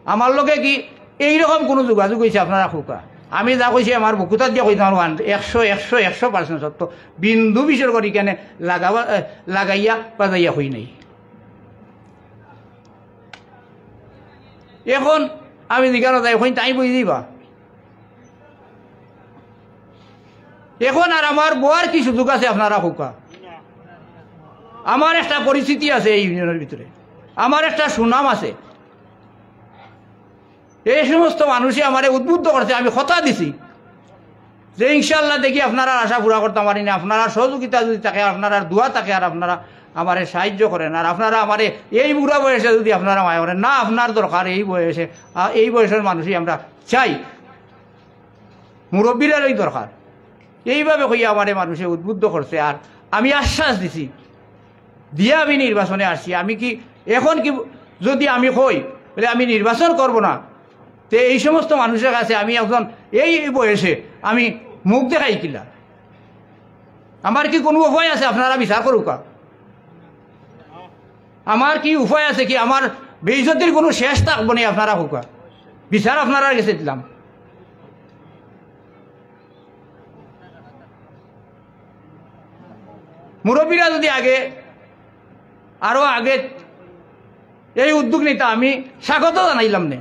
আমার লগে কি এইরকম কুনু যোগাযোগ অইছে আপনারা কউক্কা? আমি যা কইছি আমার বুকুতা দিয়া কইতাম পারমু, একশো, একশো, একশো পার্সেন্ট সত্য। বিন্দু বিসর্গ ইখানে লাগাইয়া বাজাইয়া কই নাই। এখন আমি জিগানো যাই, কইন তাই বুঝি দিবা। এখন আর আমার বওয়ার কি সুযোগ আছে আপনারা কউক্কা? আমার একটা পরিচিতি আছে এই ইউনিয়নের ভিতরে, আমার একটা সুনাম আছে। এই সমস্ত মানুষে আমারে উদ্বুদ্ধ করছে, আমি কথা দিছি যে ইনশাআল্লাহ দেখি আপনারার আশা পুরা করতাম পারি না। আপনারার সহযোগিতা যদি থাকে, আপনারার দোয়া থাকে, আর আপনারা আমারে সাহায্য করেন, আর আপনারা আমারে এই বুড়া বয়সে যদি আপনারা মায়া করেন, না আপনার দরকার এই বয়সে, আ, এই বয়সের মানুষই আমরা চাই, মুরব্বীরারই দরকার। এইভাবে কইয়া আমারে মানুষে উদ্বুদ্ধ করছে, আর আমি আশ্বাস দিছি, দিয়া আমি নির্বাচনে আসছি। আমি কি এখন কি যদি আমি কই বুলে আমি নির্বাচন করব না, তে এই সমস্ত মানুষের কাছে আমি একজন এই বয়সে আমি মুখ দেখাই কিলা? আমার কি কুনু উপায় আছে? আপনারা বিচার করউক্কা। আমার কি উপায় আছে কি? আমার বেইজ্জতির কুনু শেষ থাকবো নি? আপনারা কউক্কা, বিচার আপনারার গেছে দিলাম। মুরব্বীরা যদি আগে, আরো আগে এই উদ্যোগ নিতা, আমি স্বাগত জানাইলাম নে।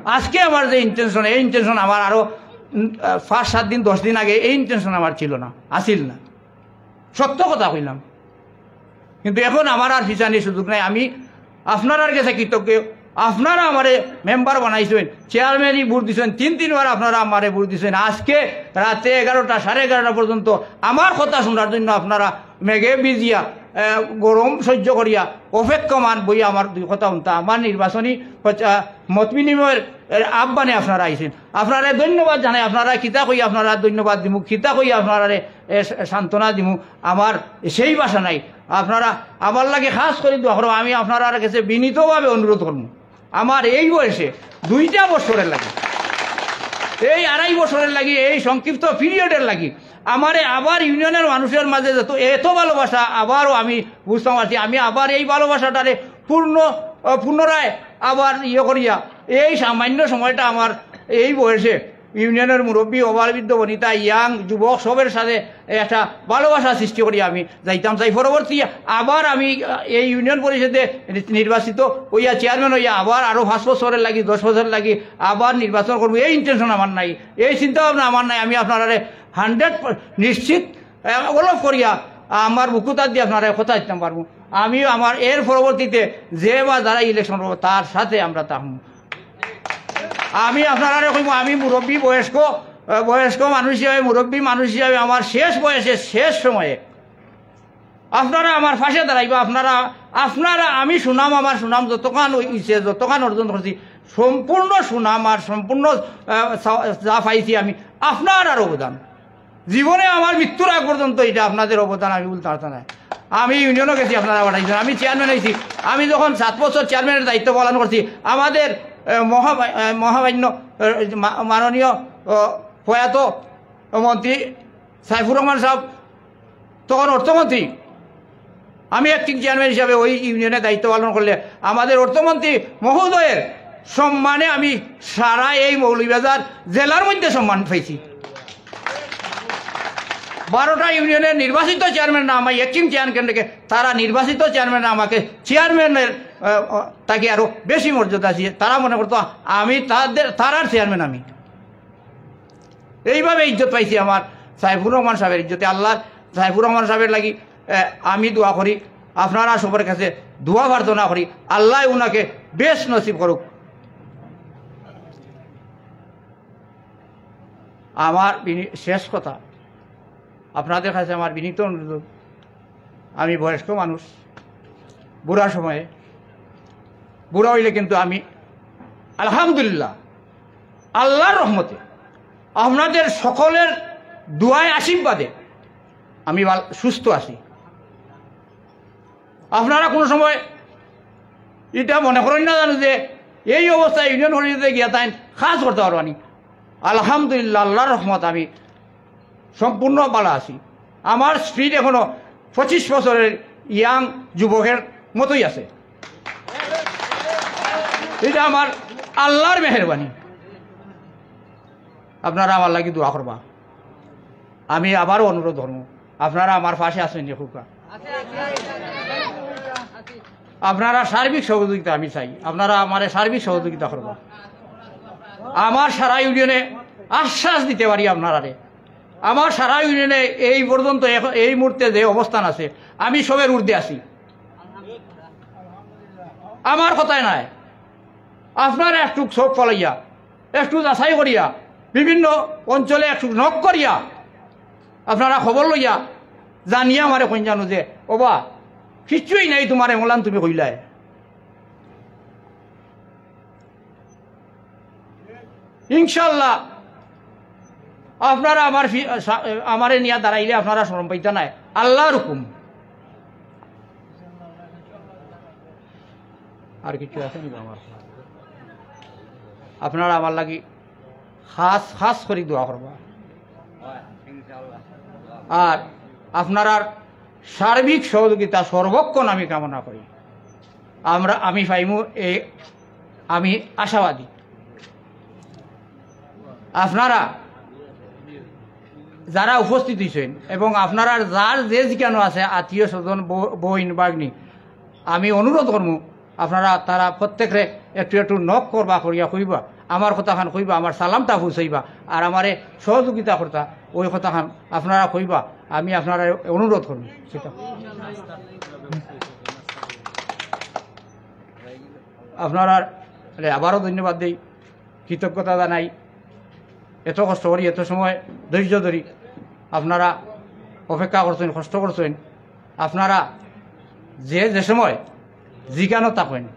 আজকে আমার যে ইন্টেনশন, এই ইন্টেনশন আমার আরো, উম, আহ, পাঁচ সাত দিন, দশ দিন আগে এই ইন্টেনশন আমার ছিল না, আছিল না। সত্য কথা কইলাম। কিন্তু এখন আমার আর ফিছানির সুযোগ নাই। আমি আপনারার গেছে কৃতজ্ঞ। আপনারা আমারে মেম্বার বানাইছইন, চেয়ারম্যানি ভোট দিছইন, তিন তিনবার আপনারা আমারে ভোট দিছইন। আজকে রাতে এগারোটা, সাড়ে এগারোটা পর্যন্ত আমার কথা শোনার জন্য আপনারা মেঘে ভিজিয়া, আহ, গরম সহ্য করিয়া অপেক্ষমান বইয়া আমার দুই কথা হুনতা, আমার নির্বাচনী প্রচা-, মত বিনিময়ের, এর, আহ্বানে আপনারা আইছইন। আপনারারে ধন্যবাদ জানাই। আপনারা কিতা কই আপনারা ধন্যবাদ দিমু, কিতা কই আপনারারে, এ, সা-, সান্ত্বনা দিমু, আমার সেই ভাষা নাই। আপনারা আমার লাগি খাস করি দোয়া করবা। আমি আপনারার গেছে বিনীতভাবে অনুরোধ করমু, আমার এই বয়সে, দুইটা বছরের লাগি, এই আড়াই বছরের লাগি, এই সংক্ষিপ্ত পিরিয়ডের লাগি আমারে আবার ইউনিয়নের মানুষের মাঝে যত এত ভালোবাসা, আবারও আমি বুঝতাম পারছি, আমি আবার এই ভালোবাসাটারে পূর্ণ, আহ, পুনরায় আবার ইয়ে করিয়া এই সামান্য সময়টা আমার এই বয়সে ইউনিয়নের মুরব্বী, অবালবৃদ্ধ, বনিতা, ইয়াং, যুবক সবের সাথে একটা ভালোবাসা সৃষ্টি করি আমি যাইতাম চাই। পরবর্তী আবার আমি, আহ, এই ইউনিয়ন পরিষদে নির্বাচিত হইয়া, চেয়ারম্যান হইয়া আবার আরো পাঁচ বছরের লাগি, দশ বছরের লাগি আবার নির্বাচন করবো, এই ইন্টেনশন আমার নাই, এই চিন্তা ভাবনা আমার নাই। আমি আপনারারে হান্ড্রেড নিশ্চিত, আহ, অলপ করিয়া আমার বুকুতার দিয়ে আপনারা কথা দিতাম পারবো। আমি আমার এর পরবর্তীতে যে বা যারা ইলেকশন করবো, তার সাথে আমরা থাকবো। আমি আপনারারে কইমু, আমি মুরব্বী, বয়স্ক, আহ, বয়স্ক মানুষ হিসাবে, মুরব্বী মানুষ হিসাবে আমার শেষ বয়সে, শেষ সময়ে আপনারা আমার পাশে দাঁড়াইবা। আপনারা, আপনারা, আমি সুনাম, আমার সুনাম যতখান হইছে, যতখান অর্জন করছি, সম্পূর্ণ সুনাম আর সম্পূর্ণ, আহ, যা পাইছি আমি আপনারার অবদান। জীবনে আমার মৃত্যুর আগ পর্যন্ত এটা আপনাদের অবদান আমি ভুলতাম পারতাম না। আমি ইউনিয়নও গেছি, আপনারা পাঠাইছেন, আমি চেয়ারম্যান হইছি। আমি যখন সাত বছর চেয়ারম্যানের দায়িত্ব পালন করছি, আমাদের, আহ, মহা-, আহ, মহামান্য, আহ, মা-, মাননীয়, আহ, প্রয়াত মন্ত্রী সাইফুর রহমান সাহেব তখন অর্থমন্ত্রী, আমি অ্যাক্টিং চেয়ারম্যান হিসাবে ওই ইউনিয়নের দায়িত্ব পালন করলে আমাদের অর্থমন্ত্রী মহোদয়ের সম্মানে আমি সারা এই মৌলভীবাজার জেলার মধ্যে সম্মান পাইছি। বারোটা ইউনিয়নের নির্বাচিত চেয়ারম্যানরা আমার অ্যাক্টিং চেয়ারম্যান থেকে, তারা নির্বাচিত চেয়ারম্যান আমাকে চেয়ারম্যানের, আহ, তাকে আরো বেশি মর্যাদা দিয়ে তারা মনে করতো আমি তাদের, তারার চেয়ারম্যান আমি। এইভাবে ইজ্জত পাইছি আমার সাইফুর রহমান সাহেবের ইজ্জতে। আল্লাহ সাইফুর রহমান সাহেবের লাগি, আহ, আমি দোয়া করি, আপনারা সবার কাছে দোয়া প্রার্থনা করি, আল্লাহ উনাকে বেশ নসিব করুক। আমার বিনি-, শেষ কথা, আপনাদের কাছে আমার বিনীত অনুরোধ, আমি বয়স্ক মানুষ, বুড়া সময়ে, বুড়া হইলে কিন্তু আমি আলহামদুলিল্লাহ আল্লাহর রহমতে আপনাদের সকলের দোয়ায় আশীর্বাদে আমি ভালা সুস্থ আছি। আপনারা কুনু সময় ইটা মনে করইন না জানু যে এই অবস্থায় ইউনিয়ন পরিষদে গিয়া তাইন কাজ করতা পারবা নি। আলহামদুলিল্লাহ, আল্লার রহমত আমি সম্পূর্ণ ভালা আছি। আমার স্পিরিট এখনো পঁচিশ বছরের ইয়াং যুবকের মতোই আছে। ইটা আমার আল্লার মেহেরবানি। আপনারা আমার লাগি দোয়া করবা। আমি আবারও অনুরোধ করমু, আপনারা আমার পাশে আছইন নি কউক্কা? আপনারা সার্বিক সহযোগিতা আমি চাই, আপনারা আমারে সার্বিক সহযোগিতা করবা। আমার সারা ইউনিয়নে আশ্বাস দিতে পারি আপনারারে, আমার সারা ইউনিয়নে এই পর্যন্ত এখ-, এই মুহূর্তে যে অবস্থান আছে, আমি সবের ঊর্ধ্বে আছি। আমার কথায় নায়, আপনারা একটু চোখ ফলাইয়া, একটু যাচাই করিয়া, বিভিন্ন অঞ্চলে একটু নক করিয়া, আপনারা খবর লইয়া জানিয়া আমারে কইন জানু যে, "ওবা, কিচ্ছুই নাই তুমার, এমলান তুমি কইলায়।" ইনশাআল্লাহ, আপনারা আমার ফি-, সা-, আমারে নিয়া দাঁড়াইলে আপনারা শরম পাইতা নায়, আল্লার হুকুম। আর কিছু আছে নি আমার? আপনারা আমার লাগি খাস, খাস করি দোয়া করবা। আর আপনারার সার্বিক সহযোগিতা সর্বক্ষণ আমি কামনা করি। আমরা, আমি পাইমু, এই আমি আশাবাদী। আপনারা যারা উপস্থিত হইছেন এবং আপনারার যার যে যেখানো আছে, আত্মীয় স্বজন, ব-, বইন ভাগ্নি, আমি অনুরোধ করমু, আপনারা তারা প্রত্যেকরে একটু একটু নক করবা, করিয়া কইবা, আমার কথাখান কইবা, আমার সালামটা পৌঁছাইবা, আর আমারে সহযোগিতা করতা, ওই কথাখান আপনারা কইবা, আমি আপনারা অনুরোধ করমু। সেটা আপনারারে আবারও ধন্যবাদ দেই, কৃতজ্ঞতা জানাই। এত কষ্ট করি, এত সময় ধৈর্য ধরি, আপনারা অপেক্ষা করছেন, কষ্ট করছেন। আপনারা যে, যে সময় যেখানো থাকেন,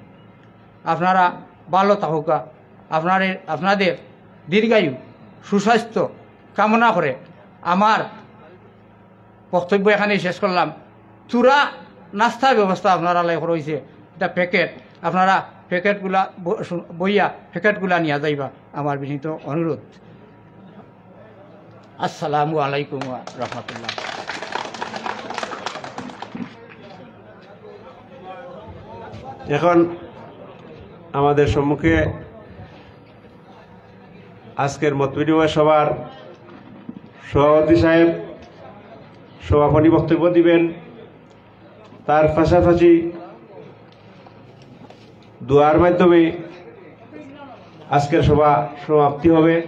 আপনারা ভালো থাকুকা। আপনারে, আপনাদের দীর্ঘায়ু, সুস্বাস্থ্য কামনা করে আমার বক্তব্য এখানেই শেষ করলাম। থুড়া নাস্তার ব্যবস্থা আপনারার লাগি করা অইছে, এটা প্যাকেট, আপনারা প্যাকেটগুলা ব-, সু-, বইয়া প্যাকেটগুলা নিয়া যাইবা, আমার বিনীত অনুরোধ। আসসালামু আলাইকুম ওয়া রাহমাতুল্লাহ। এখন আমাদের সম্মুখে আজকের মতবিনিময় সভার সভাপতি সাহেব সমাপনী বক্তব্য দিবেন। তার পাশাপাশি দোয়ার মাধ্যমে আজকের সভা সমাপ্তি হবে।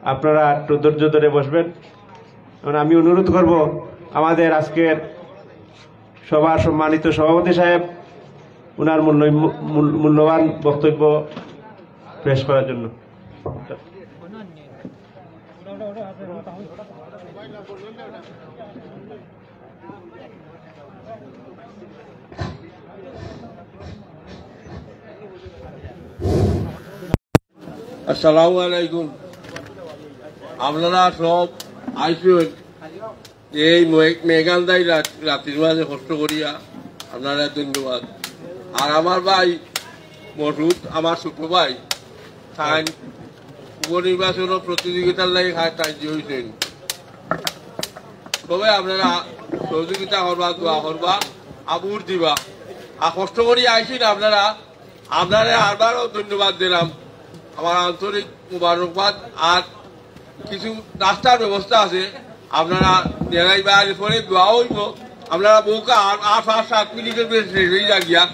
আপনারা একটু ধৈর্য ধরে বসবেন। এখন আমি অনুরোধ করব আমাদের আজকের সভার সম্মানিত সভাপতি সাহেব ওনার মূল্য-, মূল-, মূল্যবান বক্তব্য পেশ করার জন্য। আসসালামু আলাইকুম। আপনারা সব আইসুন এই মে-, মেঘান্দাই রাত-, রাতির মাঝে কষ্ট করিয়া, আপনারা ধন্যবাদ। আর আমার ভাই মসুদ, আমার ছোট ভাই, তাই উপনির্বাচন প্রতিযোগিতার লাগি খা-, তাই হইছেন। তবে আপনারা সহযোগিতা করবা, দোয়া করবা, আবুর দিবা। আর কষ্ট করি আইসুন আপনারা, আপনারে আরবারও ধন্যবাদ দিলাম, আমার আন্তরিক মুবারকবাদ। আর কিছু নাস্তার ব্যবস্থা আছে, আপনারা নেড়াইবা, এরপরে দোয়া হইব। আপনারা বউকা আর, আর পাঁচ সাত মিনিটের বেশি শেষ হয়ে যাক গিয়া।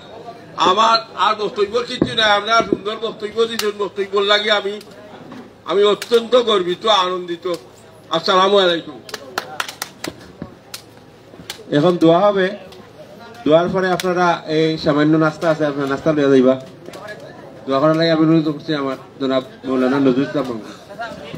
আমার আর বক্তব্য কিচ্ছু নাই, আপনারা সুন্দর বক্তব্য দিচ্ছেন, বক্তব্য লাগে আমি, আমি অত্যন্ত গর্বিত, আনন্দিত। আসসালামু আলাইকুম। এখন দোয়া হবে, দোয়ার পরে আপনারা এই সামান্য নাস্তা আছে, আপনারা নাস্তা লইয়া যাইবা। দোয়া করার লাগি আমি অনুরোধ করছি আমার জনাব মৌলানা নজরুল ইসলাম মামুন।